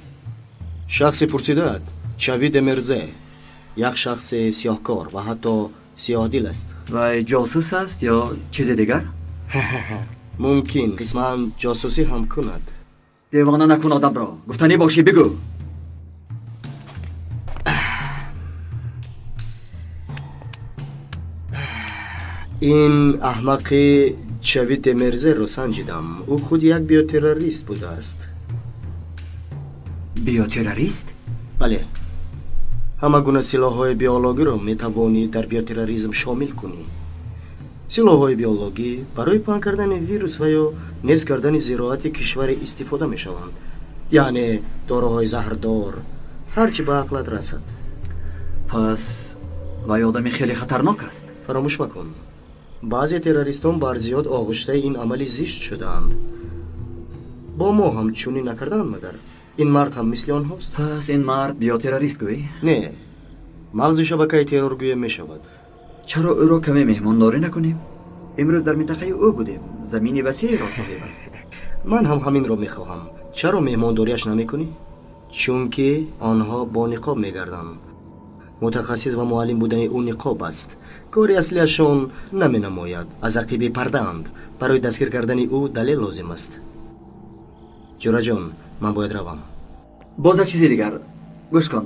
Шахсе пурсидаат, Чави Демерзе, як шахси сиёҳкор ва ҳатто сиёҳдил аст. Вай ҷосус аст ё чизе дигар? Мумкин қисман ҷосусӣ ҳам кунад. Девона накун одамро. Гуфтанӣ бошӣ бигӯ. Ин аҳмақи Чави Демерзеро санҷидам. Ӯ худ як биотеррорист будааст. Биотеррорист? Бале. Ҳама гуна силоҳҳои биологиро метавонӣ дар биотерроризм шомил кунӣ. Силоҳҳои биологӣ барои паҳн кардани вирус ва ё нез кардани зироати кишваре истифода мешаванд. Яъне доруҳои заҳрдор, ҳар чӣ ба ақлат расад. Пас вай одами хеле хатарнок аст. Фаромӯш макун. Баъзе террористон барзиёд оғиштаи ин амали зишт шудаанд. Бо мо ҳам чунин накардаанд магар? Ин мард ҳам мисли онҳост. Пас ин мард биотеррорист гӯӣ? Не, мағзи шабакаи терроргӯя мешавад. Чаро ӯро каме меҳмондорӣ накунем? Имрӯз дар минтақаи ӯ будем. Замини васеъро соҳиб аст. Ман ҳам ҳаминро мехоҳам. Чаро меҳмондориаш намекунӣ? Чунки онҳо бо ниқоб мегарданд. Мутахассис ва муаллим будани ӯ ниқоб аст. Кори аслиашон наменамояд. Аз ақиби пардаанд. Барои дастгир кардани ӯ далел лозим аст. Ҷӯраҷон, ман бояд равам. Боз як чизи дигар. Гӯш кун,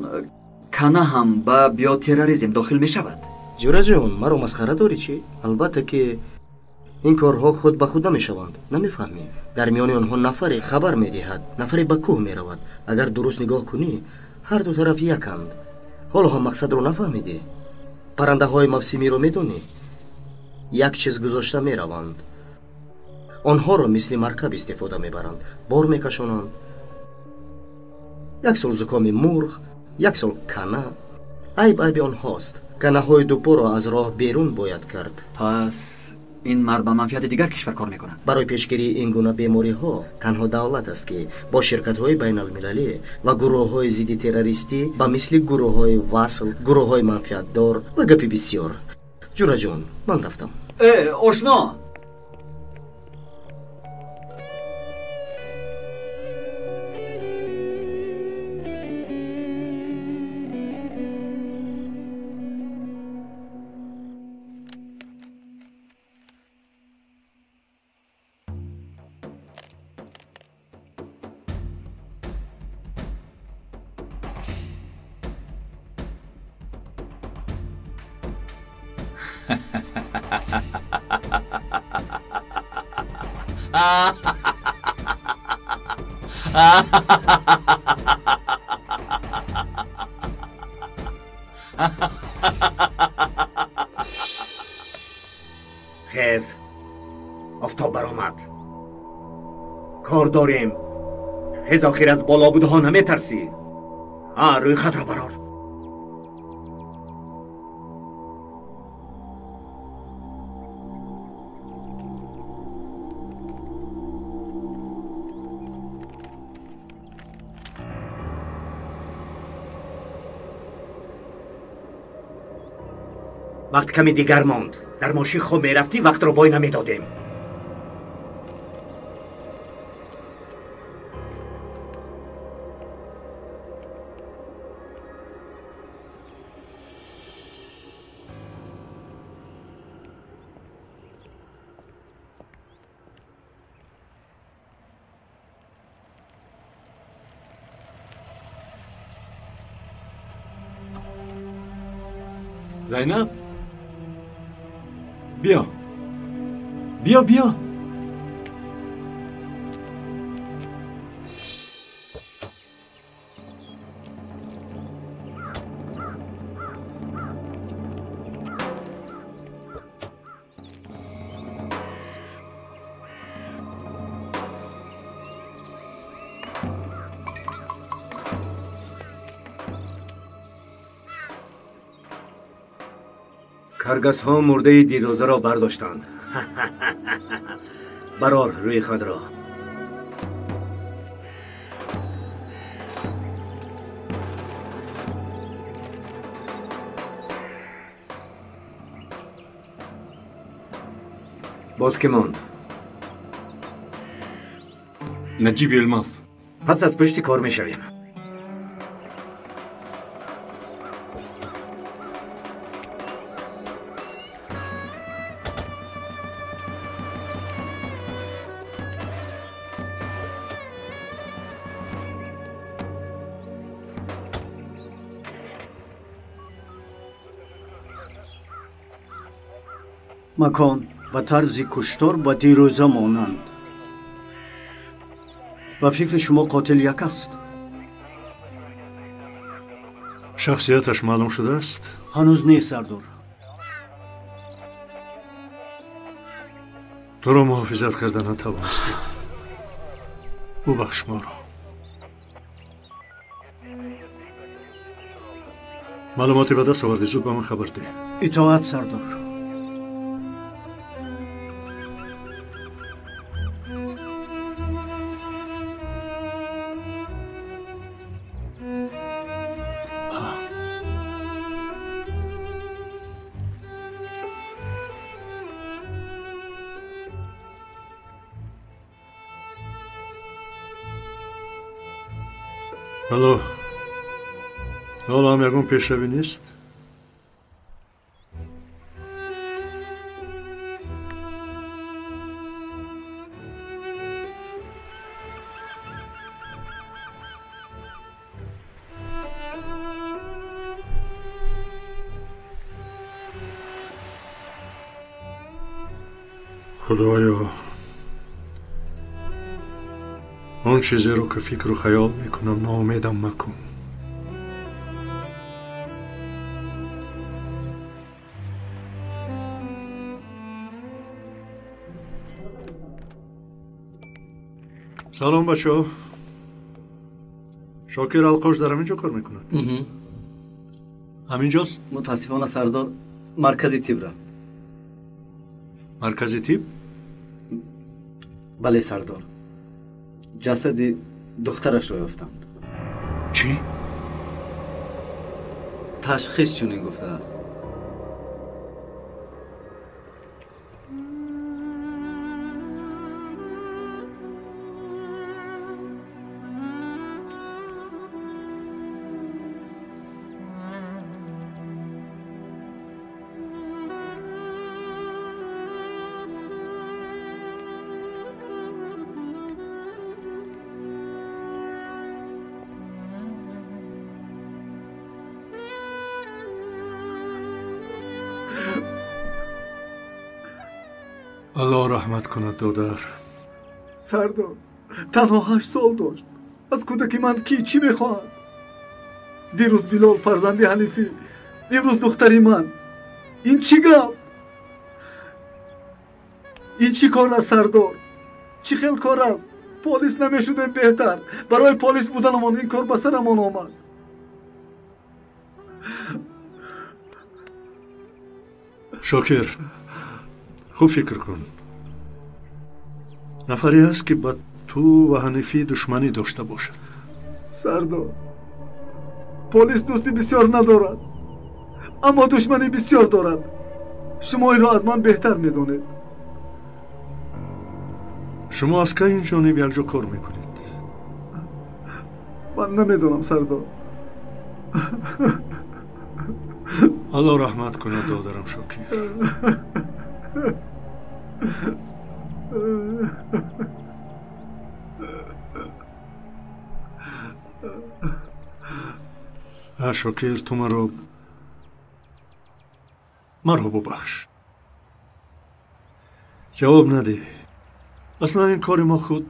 кана ҳам ба биотерроризм дохил мешавад. Ҷӯраҷон, маро масхара дорӣ чӣ? Албатта ки ин корҳо худ ба худ намешаванд. Намефаҳмӣ? Дар миёни онҳо нафаре хабар медиҳад, нафаре ба кӯҳ меравад. Агар дуруст нигоҳ кунӣ, ҳар ду тараф яканд. Ҳоло ҳам мақсадро нафаҳмидӣ? Паррандаҳои мавсимиро медонӣ? Як чиз гузошта мераванд. Онҳоро мисли маркаб истифода мебаранд, бор мекашонанд. Як сол зукоми мурғ, як сол кана. Айб айби онҳост. Канаҳои дупоро аз роҳ берун бояд кард. Пас ин мард ба манфиати дигар кишвар кор мекунад. Барои пешгирии ин гуна бемориҳо танҳо давлат аст, ки бо ширкатҳои байналмилалӣ ва гурӯҳҳои зидди террористӣ ба мисли гурӯҳҳои васл, гурӯҳҳои манфиатдор ва гапи бисёр. Ҷӯраҷон, ман рафтам. Э, ошно! Хез, офтоб баромад. Кор дорем. Хез, охир аз боло будаҳо наметарсӣ. Рӯйхатро барор. Вақт ками дигар монд. Дар мошин хоб мерафтӣ, вақтро бой намедодем. Зайнаб, биё, биё, биё. Каргасҳо мурдаи дирӯзаро бардоштанд. Барор рӯи худро. Боз ки монд? Наҷиб Йилмаз. Пас аз пушти кор мешавем. Макон ва тарзи куштор ба дирӯза монанд. Ба фикри шумо қотил як аст? Шахсияташ маълум шудааст? Ҳанӯз не, сардор. Туро муҳофизат карда натавонистем. Бубахш моро. Маълумоте ба даст овардӣ, зуд ба ман хабар деҳ. Итоат, сардор. Алло, ҳоло ҳам ягон пешравӣ нест? Худоё, он чизеро ки фикру хаёл мекунам, ноумедам макун. Салом, бачаҳо. Шокир Алқош дар ҳамин ҷо кор мекунад? Ҳамин ҷост? Мутаассифона, сардор, маркази тиб рафт. Маркази тиб? Бале, сардор, ҷасади духтарашро ёфтанд. Чӣ? Ташхис чунин гуфтааст. Аллоҳ раҳмат кунад, додар. Сардор, танҳо 8 сол дошт. Аз кӯдаки ман кӣ чӣ мехоҳад? Дирӯз Билол, фарзанди Ҳанифӣ, имрӯз духтари ман. Ин чӣ гап? Ин чӣ кор аст, сардор? Чӣ хел кор аст? Полис намешудем беҳтар. Барои полис буданамон ин кор ба сарамон омад. Шокир, хуб фикр кун. Нафаре ҳаст, ки ба ту ва Ҳанифӣ душманӣ дошта бошад? Сардор, полис дӯсти бисёр надорад, аммо душманӣ бисёр дорад. Шумо инро аз ман беҳтар медонед. Шумо аз кай ин ҷониб якҷо кор мекунед? Ман намедонам, сардор. Аллоҳ раҳмат кунад, додарам Шокир. Шокир, ту маро бубахш. Ҷавоб надеҳ. Аслан ин кори мо худ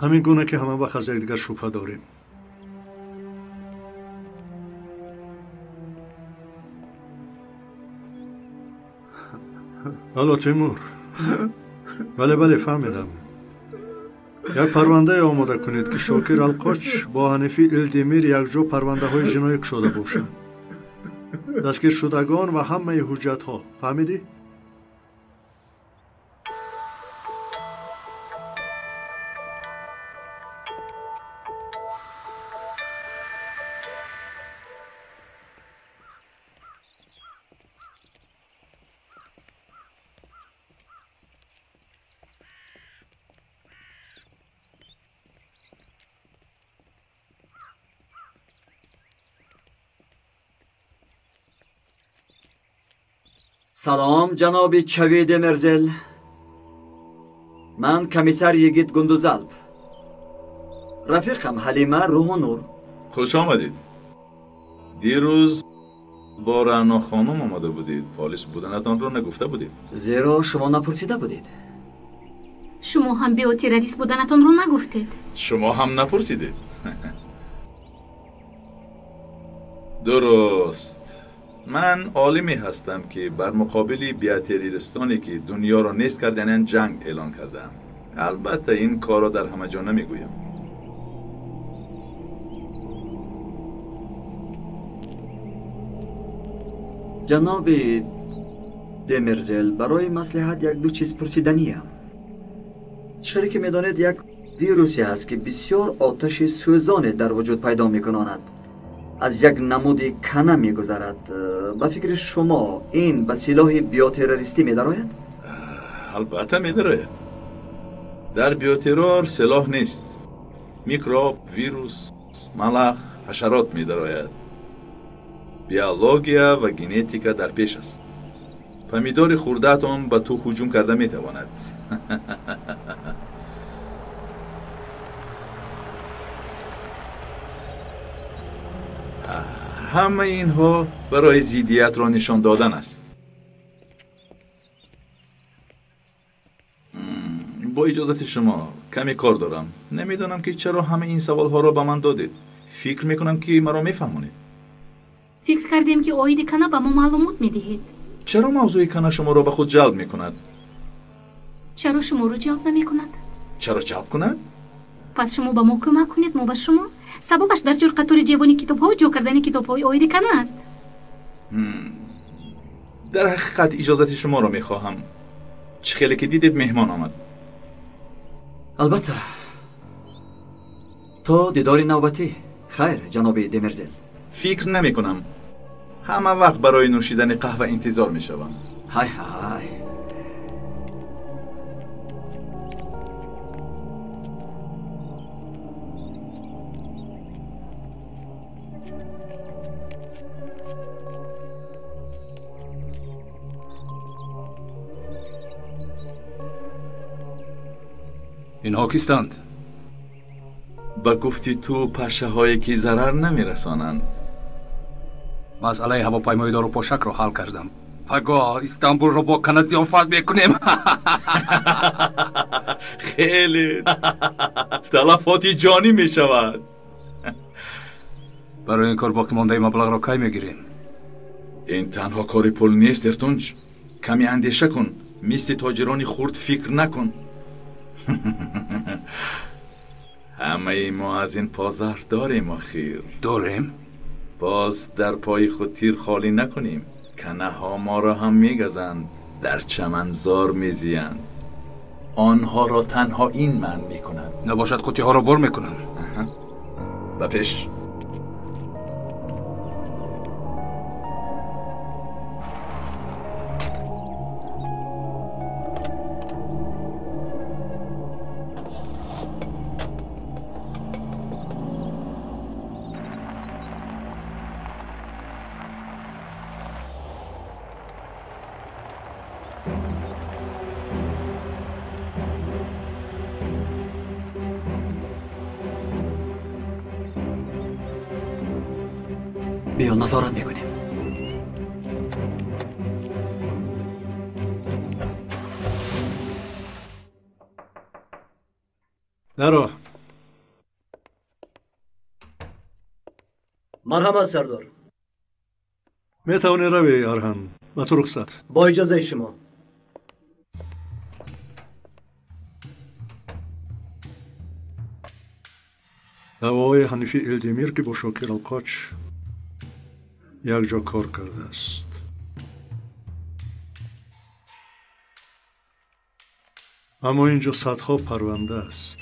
ҳамин гуна, ки ҳама вақт аз якдигар шубҳа дорем. Алло, Тимур. Бале, бале, фаҳмидам. Як парвандае омода кунед, ки Шокир Алқоч бо Ҳанифӣ Илдемир якҷо парвандаҳои ҷиноӣ кушода бошанд. Дастгиршудагон ва ҳамаи ҳуҷҷатҳо. Фаҳмидӣ? Салом, ҷаноби Чави Демерзел. Ман комиссар Йигит Гундузалп. Рафиқам Ҳалима Рӯҳунур. Хуш омадед. Дирӯз бо Раъно хонум омада будед. Полис буданатонро нагуфта будед. Зеро шумо напурсида будед. Шумо ҳам биотеррорист буданатонро нагуфтед. Шумо ҳам напурсидед. Дуруст. Ман олиме ҳастам, ки бар муқобили биотеррористоне, ки дунёро нест кардананд, ҷанг эълон кардаам. Албатта, ин корро дар ҳама ҷо намегӯям. Ҷаноби Демерзел, барои маслиҳат як-ду чиз пурсиданиям. Чире ки медонед, як вирусе ҳаст, ки бисёр оташи сӯзоне дар вуҷуд пайдо мекунонад. Аз як намуди кана мегузарад. Ба фикри шумо, ин ба силоҳи биотеррористӣ медарояд? Албатта медарояд. Дар биотеррор силоҳ нест. Микроб, вирус, малах, ҳашарот медарояд. Биология ва генетика дар пеш аст. Помидори хурдаатон ба ту ҳуҷум карда метавонад. Ҳамаи инҳо барои зиддиятро нишон додан аст. Бо иҷозати шумо каме кор дорам. Намедонам, ки чаро ҳамаи ин саволҳоро ба ман додед. Фикр мекунам, ки маро мефаҳмонед. Фикр кардем, ки оиди кана ба мо маълумот медиҳед. Чаро мавзӯи кана шуморо ба худ ҷалб мекунад? Чаро шуморо ҷалб намекунад? Чаро ҷалб кунад? Пас шумо ба мо кӯмак кунед, мо ба шумо. Сабабаш дар ҷурқатори ҷевони китобҳо ҷо кардани китобҳои оиди кана аст. Дар ҳақиқат иҷозати шуморо мехоҳам. Чӣ хеле ки дидед, меҳмон омад. Албатта. То дидори навбатӣ. Хайр, ҷаноби Демерзел. Фикр намекунам. Ҳама вақт барои нӯшидани қаҳва интизор мешавам. Ҳай ҳай. Инҳо кистанд? Ба гуфти ту, пашаҳое, ки зарар намерасонанд. Масъалаи ҳавопаймои дорупошакро ҳал кардам. Пагоҳ Истанбулро бо кана зиёфат мекунем. Хеле талафоти ҷонӣ мешавад. Барои ин кор боқимондаи маблағро кай мегирем? Ин танҳо кори пул нест, Эртунҷ. Каме андеша кун. Мисли тоҷирони хурд фикр накун. Ҳамаи мо аз ин позар дорем, охир. Дорем? Боз дар пои худ тир холӣ накунем. Канаҳо моро ҳам мегазанд, дар чаманзор мезиянд. Онҳоро танҳо ин манъ мекунад. Набошад, қуттиҳоро бор мекунам. Ба пеш. Биё, назорат мекунем. Наро. Марҳамат, сардор. Метавонӣ равӣ, Арҳан. Ба ту рухсат. Бо иҷозаи шумо. Даъвои Ҳанифи Элдемир, ки бо Шокир Алқоч якҷо кор кардааст. Аммо ин ҷо садҳо парванда аст.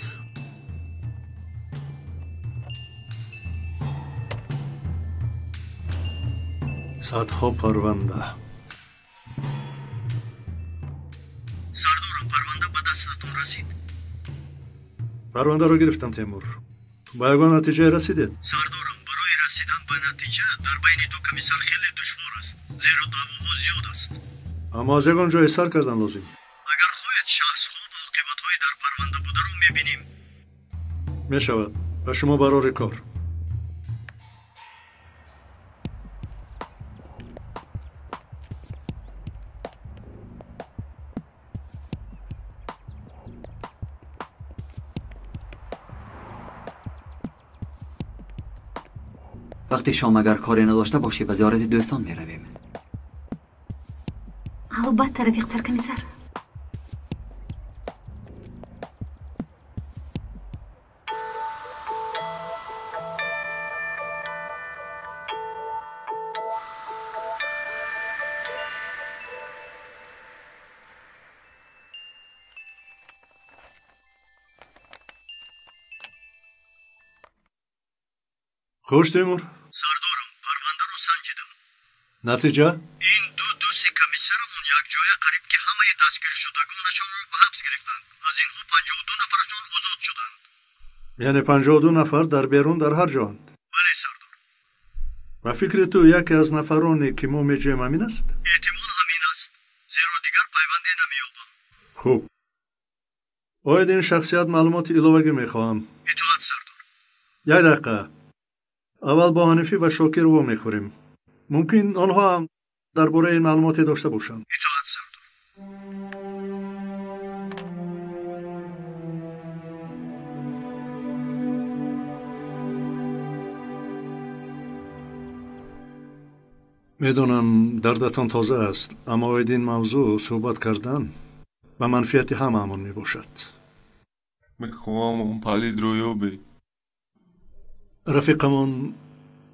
Садҳо парванда. Сардорам, парванда ба дастатон расид? Парвандаро гирифтам, Темур. Ба ягон натиҷае расидед? Сардорам, барои расидан ба натиҷа дар байни ду комиссар хеле душвор аст, зеро даъвоҳо зиёд аст. Аммо аз ягон ҷое сар кардан лозим. Агар хоҳед, шахсҳо ва оқибатҳои дар парванда бударо мебинем. Мешавад. Ба шумо барори кор. Вақти шом агар коре надошта бошӣ, ба зиёрати дӯстон меравем. Албатта, рафиқ саркомиссар. Хуш, Темур. Сардорам, парвандаро санҷидам. Натиҷа? Ин ду дӯсти комиссарамон якҷоя қариб ки ҳамаи дастгиршудагонашонро ба ҳабс гирифтанд. Аз инҳо 52 нафарашон озод шуданд. Яъне 52 нафар дар берун дар ҳар ҷоанд? Бале, сардор. Ба фикри ту яке аз нафароне ки мо меҷӯем ҳамин аст? Эҳтимол ҳамин аст, зеро дигар пайванде намеёбам. Хуб. Оид ин шахсият маълумоти иловагӣ мехоҳам. Итоат, сардор. Як дақиқа. Аввал бо Ҳанифӣ ва Шокир вомехӯрем. Мумкин онҳо ҳам дар бораи ин маълумоте дошта бошанд. Итоат, сардор. Медонам дардатон тоза аст, аммо оид ин мавзӯъ суҳбат кардан ба манфиати ҳамаамон мебошад. Мехоҳам он палидро ёбӣ. Рафиқамон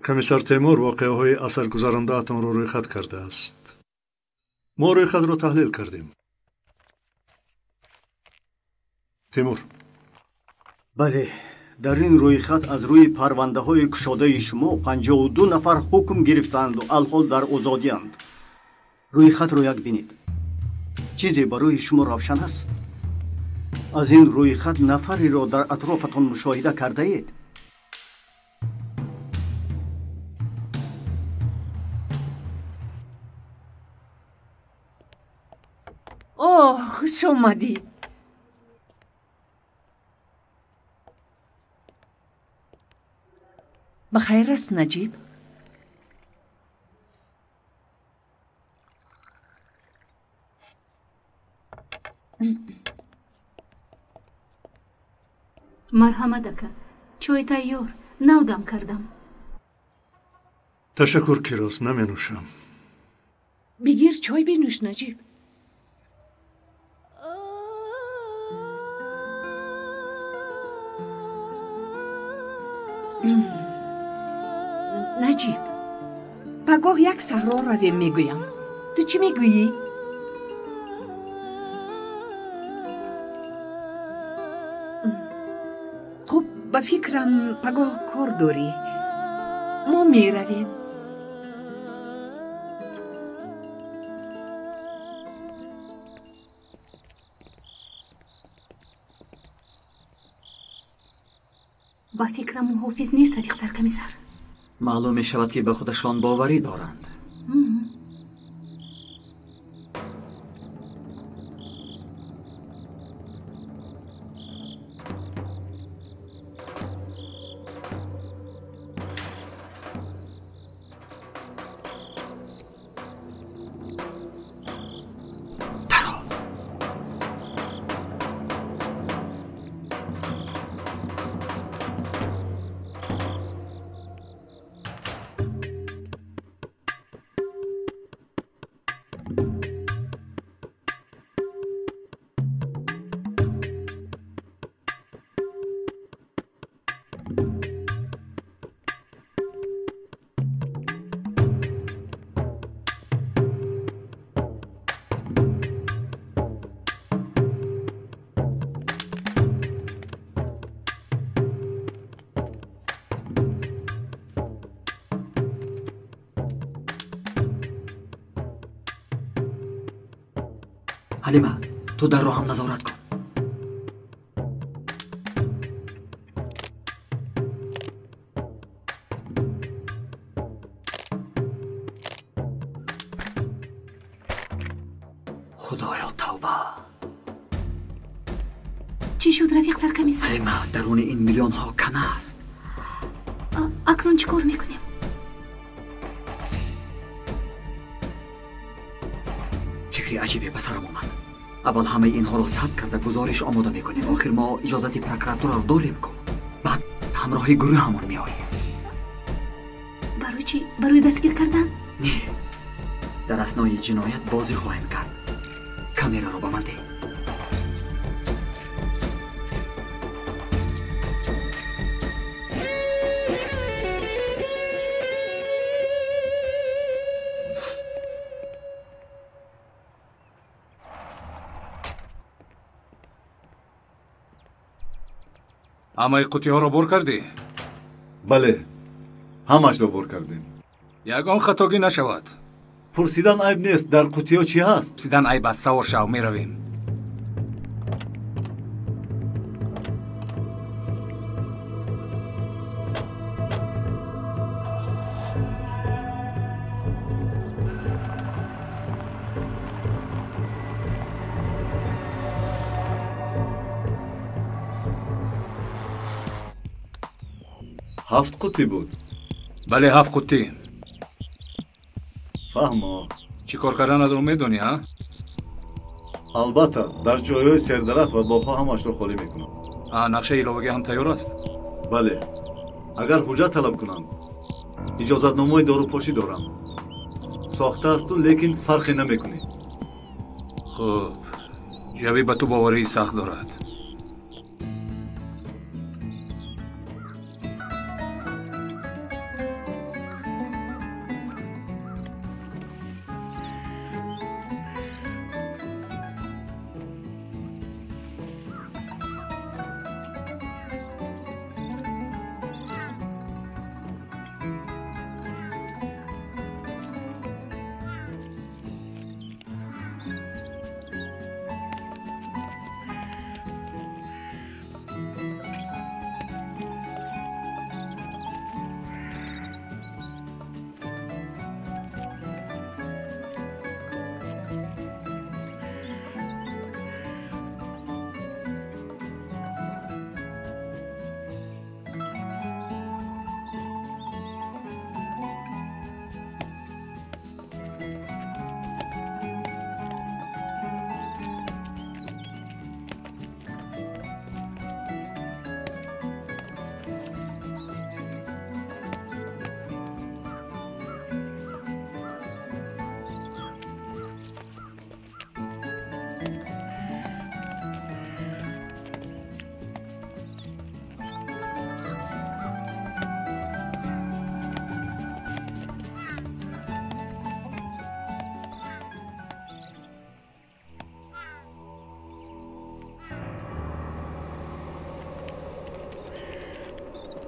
комиссар Темур воқеаҳои асаргузарондаатонро рӯйхат кардааст. Мо рӯйхатро таҳлил кардем. Темур. Бале, дар ин рӯйхат аз рӯи парвандаҳои кушодаи шумо 52 нафар ҳукм гирифтаанду алҳол дар озодиянд. Рӯйхатро як бинед. Чизе барои шумо равшан аст? Аз ин рӯйхат нафареро дар атрофатон мушоҳида кардаед? Оҳ, хуш омадӣ. Ба хайр аст, Наҷиб? Марҳамат, ака, чой тайёр, нав дам кардам. Ташаккур, Кироз, наменӯшам. Бигир, чой бинӯш, Наҷиб. Наҷиб, пагоҳ як саҳро равем мегӯям. Ту чӣ мегӯӣ? Хуб, ба фикрам пагоҳ кор дорӣ. Мо меравем. Ба фикрам муҳофиз нест, рафиқ саркомиссар. Маълум мешавад, ки ба худашон боварӣ доранд. Ҳалима, ту дарро ҳам назорат кун. Худоё, тавба! Чӣ шуд, рафиқ саркамисар? Ҳалима, даруни ин миллионҳо кана аст. Акнун чӣ кор мекунем? Фикри аҷибе ба сарам омад. Аввал ҳамаи инҳоро сабт карда гузориш омода мекунем. Охир мо иҷозати прокуратураро дорем ку. Баъд ҳамроҳи гурӯҳамон меоем. Барои чӣ? Барои дастгир кардан? Не, дар аснои ҷиноят бозӣ хоҳем кард. Камераро ба ман деҳ. Ҳамаи қуттиҳоро бор кардӣ? Бале, ҳамашро бор кардем. Ягон хатогӣ нашавад. Пурсидан айб нест, дар қуттиҳо чӣ ҳаст? Пурсидан айб аст, савор шав, меравем. Ҳафт қуттӣ буд? Бале, 7 қуттӣ. Фаҳмо. Чӣ кор карданатро медонӣ, а? Албатта, дар ҷойҳои сердарафт ва боғҳо ҳамаашро холӣ мекунам. Нақшаи иловагӣ ҳам тайёр аст? Бале. Агар ҳуҷҷат талаб кунанд, иҷозатномаи дорупошӣ дорам. Сохтаасту, лекин фарқе намекунӣ. Хуб, ҷавӣ ба ту боварии сахт дорад.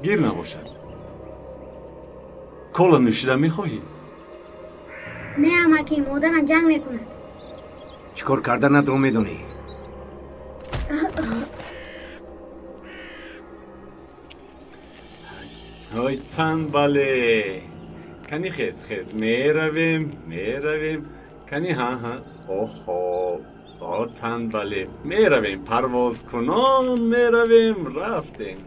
Гир набошад. Кола нӯшида мехоҳӣ? Не, амаки, модарам ҷанг мекунад. Чӣ кор карданатро медонӣ? Ой, танбале. Кани хез, хез, меравем, меравем. Кани ҳа, ҳа. Оҳо, о танбале. Меравем, парвозкунон меравем, рафтем.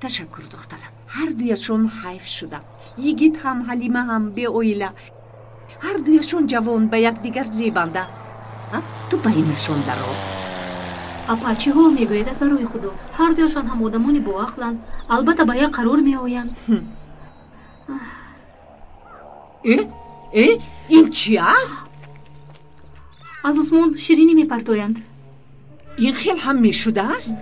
Ташаккур, духтарам. Ҳар дуяшон ҳайф шудам. Йигит ҳам, Ҳалима ҳам беоила. Ҳар дуяшон ҷавон, ба якдигар зебанда. Ту байнашон даро. Апа, чӣ ҳол мегӯед аз барои худо? Ҳар дуяшон ҳам одамони боақланд. Албатта ба як қарор меоянд. Э? Э? Ин чӣ аст? Аз усмон ширинӣ мепартоянд. Ин хел ҳам мешудааст?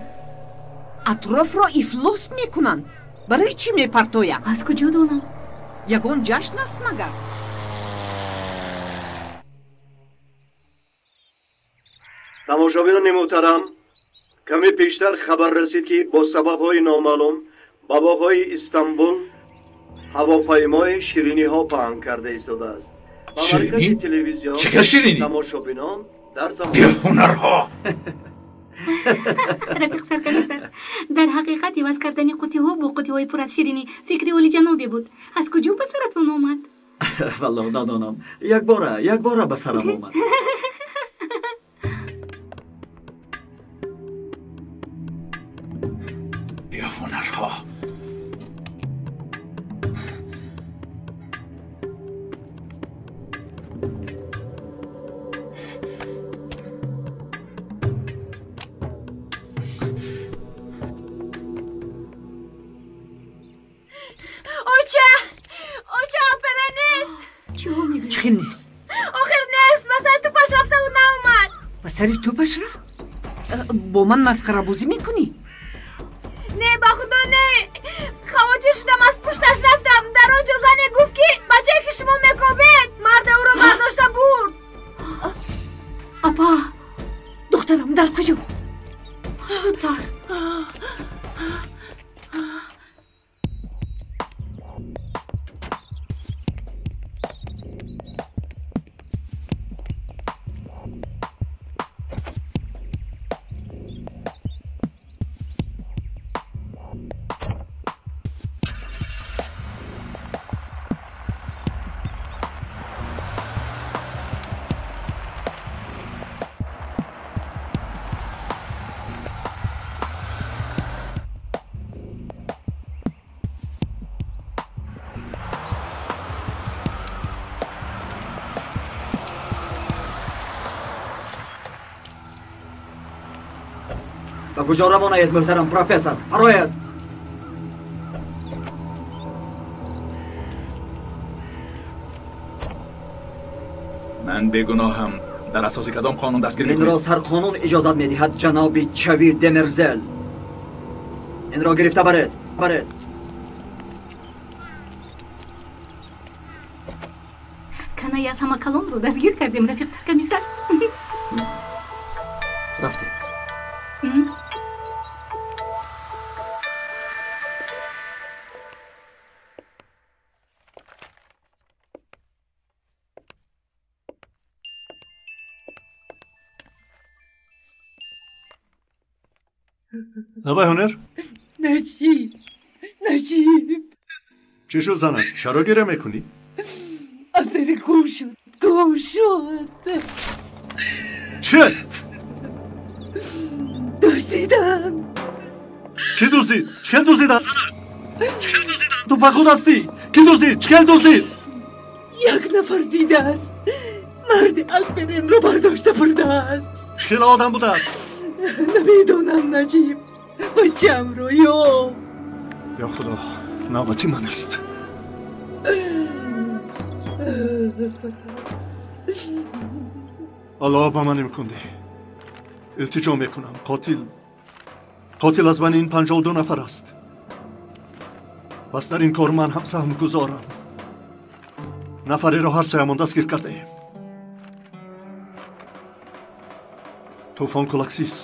Атрофро ифлос мекунанд. Барои чӣ мепартоянд? Аз куҷо донам? Ягон ҷашн аст магар? Тамошобинони муҳтарам, каме пештар хабар расид, ки бо сабабҳои номаълум ба боғҳои Истанбул Ҳавопаймои шириниҳо паҳн карда истодааст. Ба Ширинӣ? маркази телевизион Чӣ гап ширинӣ? тамошобинон дар Беҳунарҳо! Рафиқ саркомиссар, дар ҳақиқат иваз кардани қуттиҳо бо қуттиҳои пур аз ширинӣ фикри олиҷанобе буд. Аз куҷо ба саратон омад? Валлоҳ, надонам, якбора якбора ба сарам омад. Беҳунарҳо! Оча! Оча, опера нест! Чиҳо мегӯӣ? Чӣ хел нест? Охир нест! Ба сари тӯпаш рафтаву наомад! Ба сари тӯпаш рафт? Бо ман масхарабозӣ мекунӣ? Не, ба худо не! Хавотир шудам, аз пушташ рафтам. Дар он ҷо зане гуфт, ки бачае ки шумо мекобед, марде ӯро бардошта бурд. Апа! Духтарам дар куҷо? Зудтар! Ба куҷо равонаед, муҳтарам профессор? Фарояд! Ман бегуноҳам. Дар асоси кадом қонун дастгир Инро мекунед? Сарқонун иҷозат медиҳад, ҷаноби Чави Демерзел. Инро гирифта баред, баред. Канаи аз ҳама калонро дастгир кардем, рафиқ саркомиссар. Рафтем. Лабай, ҳунар. Наҷиб, Наҷиб! Чӣ шуд, занак? Чаро гиря мекунӣ? Алпери гум шуд, гум шуд! Чӣ? Дуздиданд! Кӣ дуздид? Чӣ хел дуздиданд, занак? Чӣ хел дуздиданд? Ту ба худ ҳастӣ? Кӣ дуздид? Чӣ хел дуздид? Як нафар дидааст, марди Алперинро бардошта бурдааст. Чӣ хел одам будааст? Намедонам, Наҷиб, бачамро ёб. Ё худо, навбати ман аст. Аллоҳ ба ман имкон деҳ. Илтиҷо мекунам, қотил, қотил аз бани ин 52 нафар аст. Пас дар ин кор ман ҳам саҳм гузорам. Нафареро ҳар сеямон дастгир кардаем. Тӯфон Кулаксиз.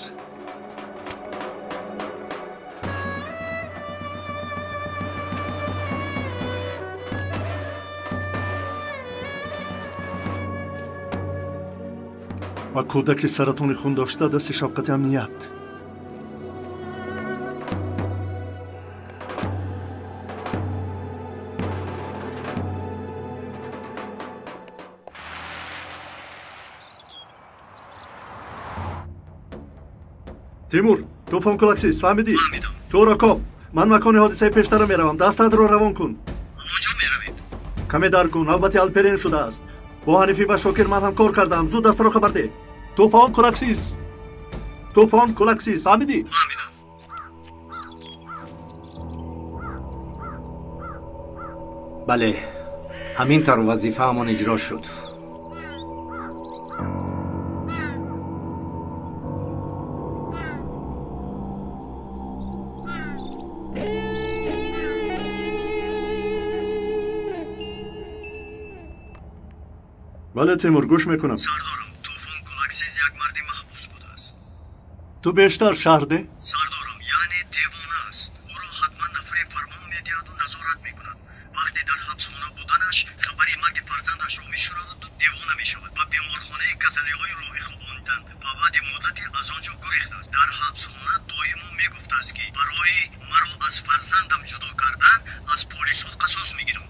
Ва кӯдаки саратони хун дошта дасти шафқати амният. Тимур, тӯфон Кулаксиз, фаҳмидӣ? Туро коб. Ман макони ҳодисаи пештара меравам. Дастатро равон кун. Куҷо меравед? Каме дар кун, навбати Алперин шудааст. Бо Ҳанифӣ ва Шокир ман ҳамкор кардам. Зуд дастаро хабар деҳ. Тӯфон Кулаксиз, тӯфон Кулаксиз, фаҳмидӣ? Бале, ҳамин тавр вазифаамон иҷро шуд. Бале, Тимур, гӯш мекунам. Сардорам, Тӯфон Кулаксиз як марди маҳбус будааст. Ту бештар шарҳ деҳ. Сардорам, яъне девона аст. Ӯро ҳатман нафаре фармон медиҳаду назорат мекунад. Вақте намешавад. Ба беморхонаи касалиҳои рӯҳӣ хобонданд ва баъди муддате аз он ҷо гурехтааст. Дар ҳабсхона доимо мегуфтааст, ки барои маро аз фарзандам ҷудо кардан аз полисҳо қасос мегирам.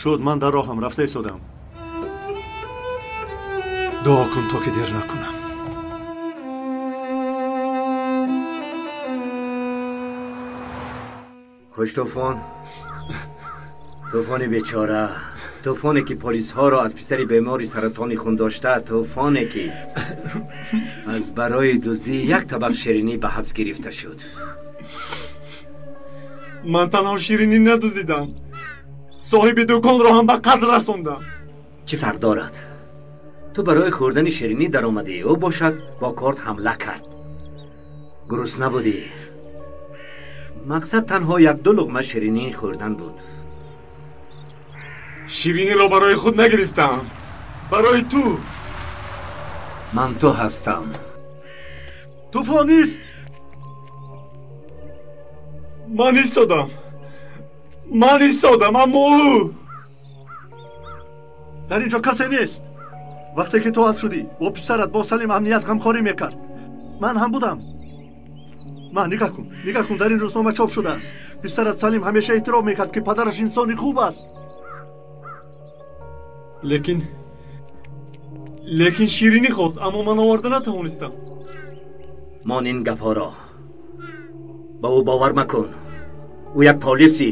Шуд, ман дар роҳам рафта истодам. Дуо кун, то ки дер накунам. Хуш тӯфон, тӯфони бечора, тӯфоне ки полисҳоро аз писари бемори саратони хун дошта, тӯфоне ки аз барои дуздии як табақ ширинӣ ба ҳабс гирифта шуд. Ман танҳо ширинӣ надуздидам, соҳиби дуконро ҳам ба қатл расондам. Чӣ фарқ дорад? Ту барои хӯрдани ширинӣ даромадӣ, ӯ бошад бо корт ҳамла кард. Гурусна будӣ. Мақсад танҳо як-ду луқма ширинӣ хӯрдан буд. Шириниро барои худ нагирифтам, барои ту. Ман ту ҳастам. Тӯфон нест. Ман истодам, ман истодам, аммо ӯ дар ин ҷо касе нест. Вақте ки ту ҳабс шудӣ, бо писарат бо Салим амният ғамхорӣ мекард. Ман ҳам будам. Ман нигоҳ кун, нигоҳ кун, дар ин рӯзнома чоп шудааст. Писарат Салим ҳамеша эътироф мекард, ки падараш инсони хуб аст. Лекин ширинӣ хост, аммо ман оварда натавонистам. Мон ин гапҳоро. Ба ӯ бовар макун. Ӯ як полиси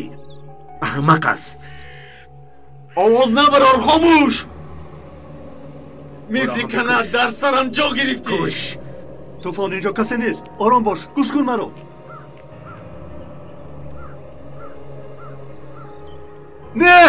аҳмақ аст. Овоз набарор, хомӯш! Мисли канат дар сарам ҷо гирифтӣ. Куш! Тӯфон, инҷо касе нест. Ором бош, гӯш кун маро. Не!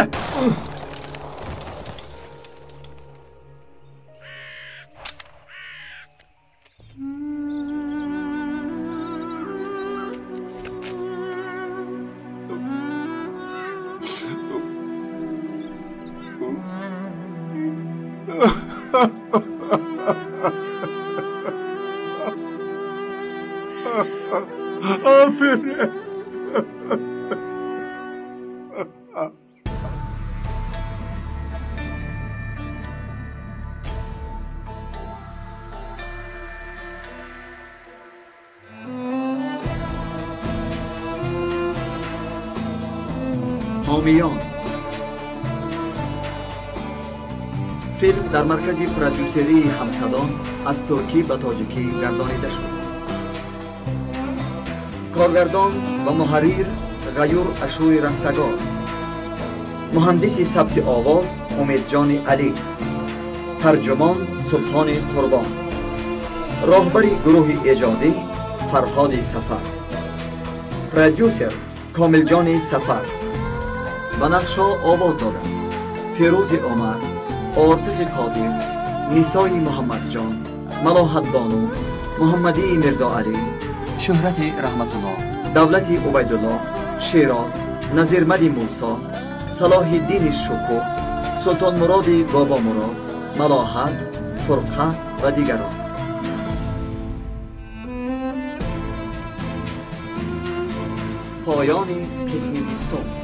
ҳомиён. Филм дар маркази продюсерии ҳамсадон аз туркӣ ба тоҷикӣ гардонида шуд. Коргардон ва муҳаррир Ғаюр Ашури Растагор, муҳандиси сабти овоз Умедҷони Алӣ, тарҷумон Субҳони Қурбон, роҳбари гурӯҳи эҷодӣ Фарҳоди Сафар, продюсер Комилҷони Сафар. Ба нақшҳо овоз доданд Фирӯзи Умар, Ортиқи Қодир, Нисои Муҳаммадҷон, Малоҳатбону, Муҳаммадии Мирзоалӣ, Шӯҳрати Раҳматуллоҳ, Давлати Убайдуллоҳ, Шероз, Назирмади Мусо, Салоҳиддини Шукӯҳ, Султонмуроди Бобомурод, Малоҳат, Фурқат ва дигарон. Поёни қисми 20.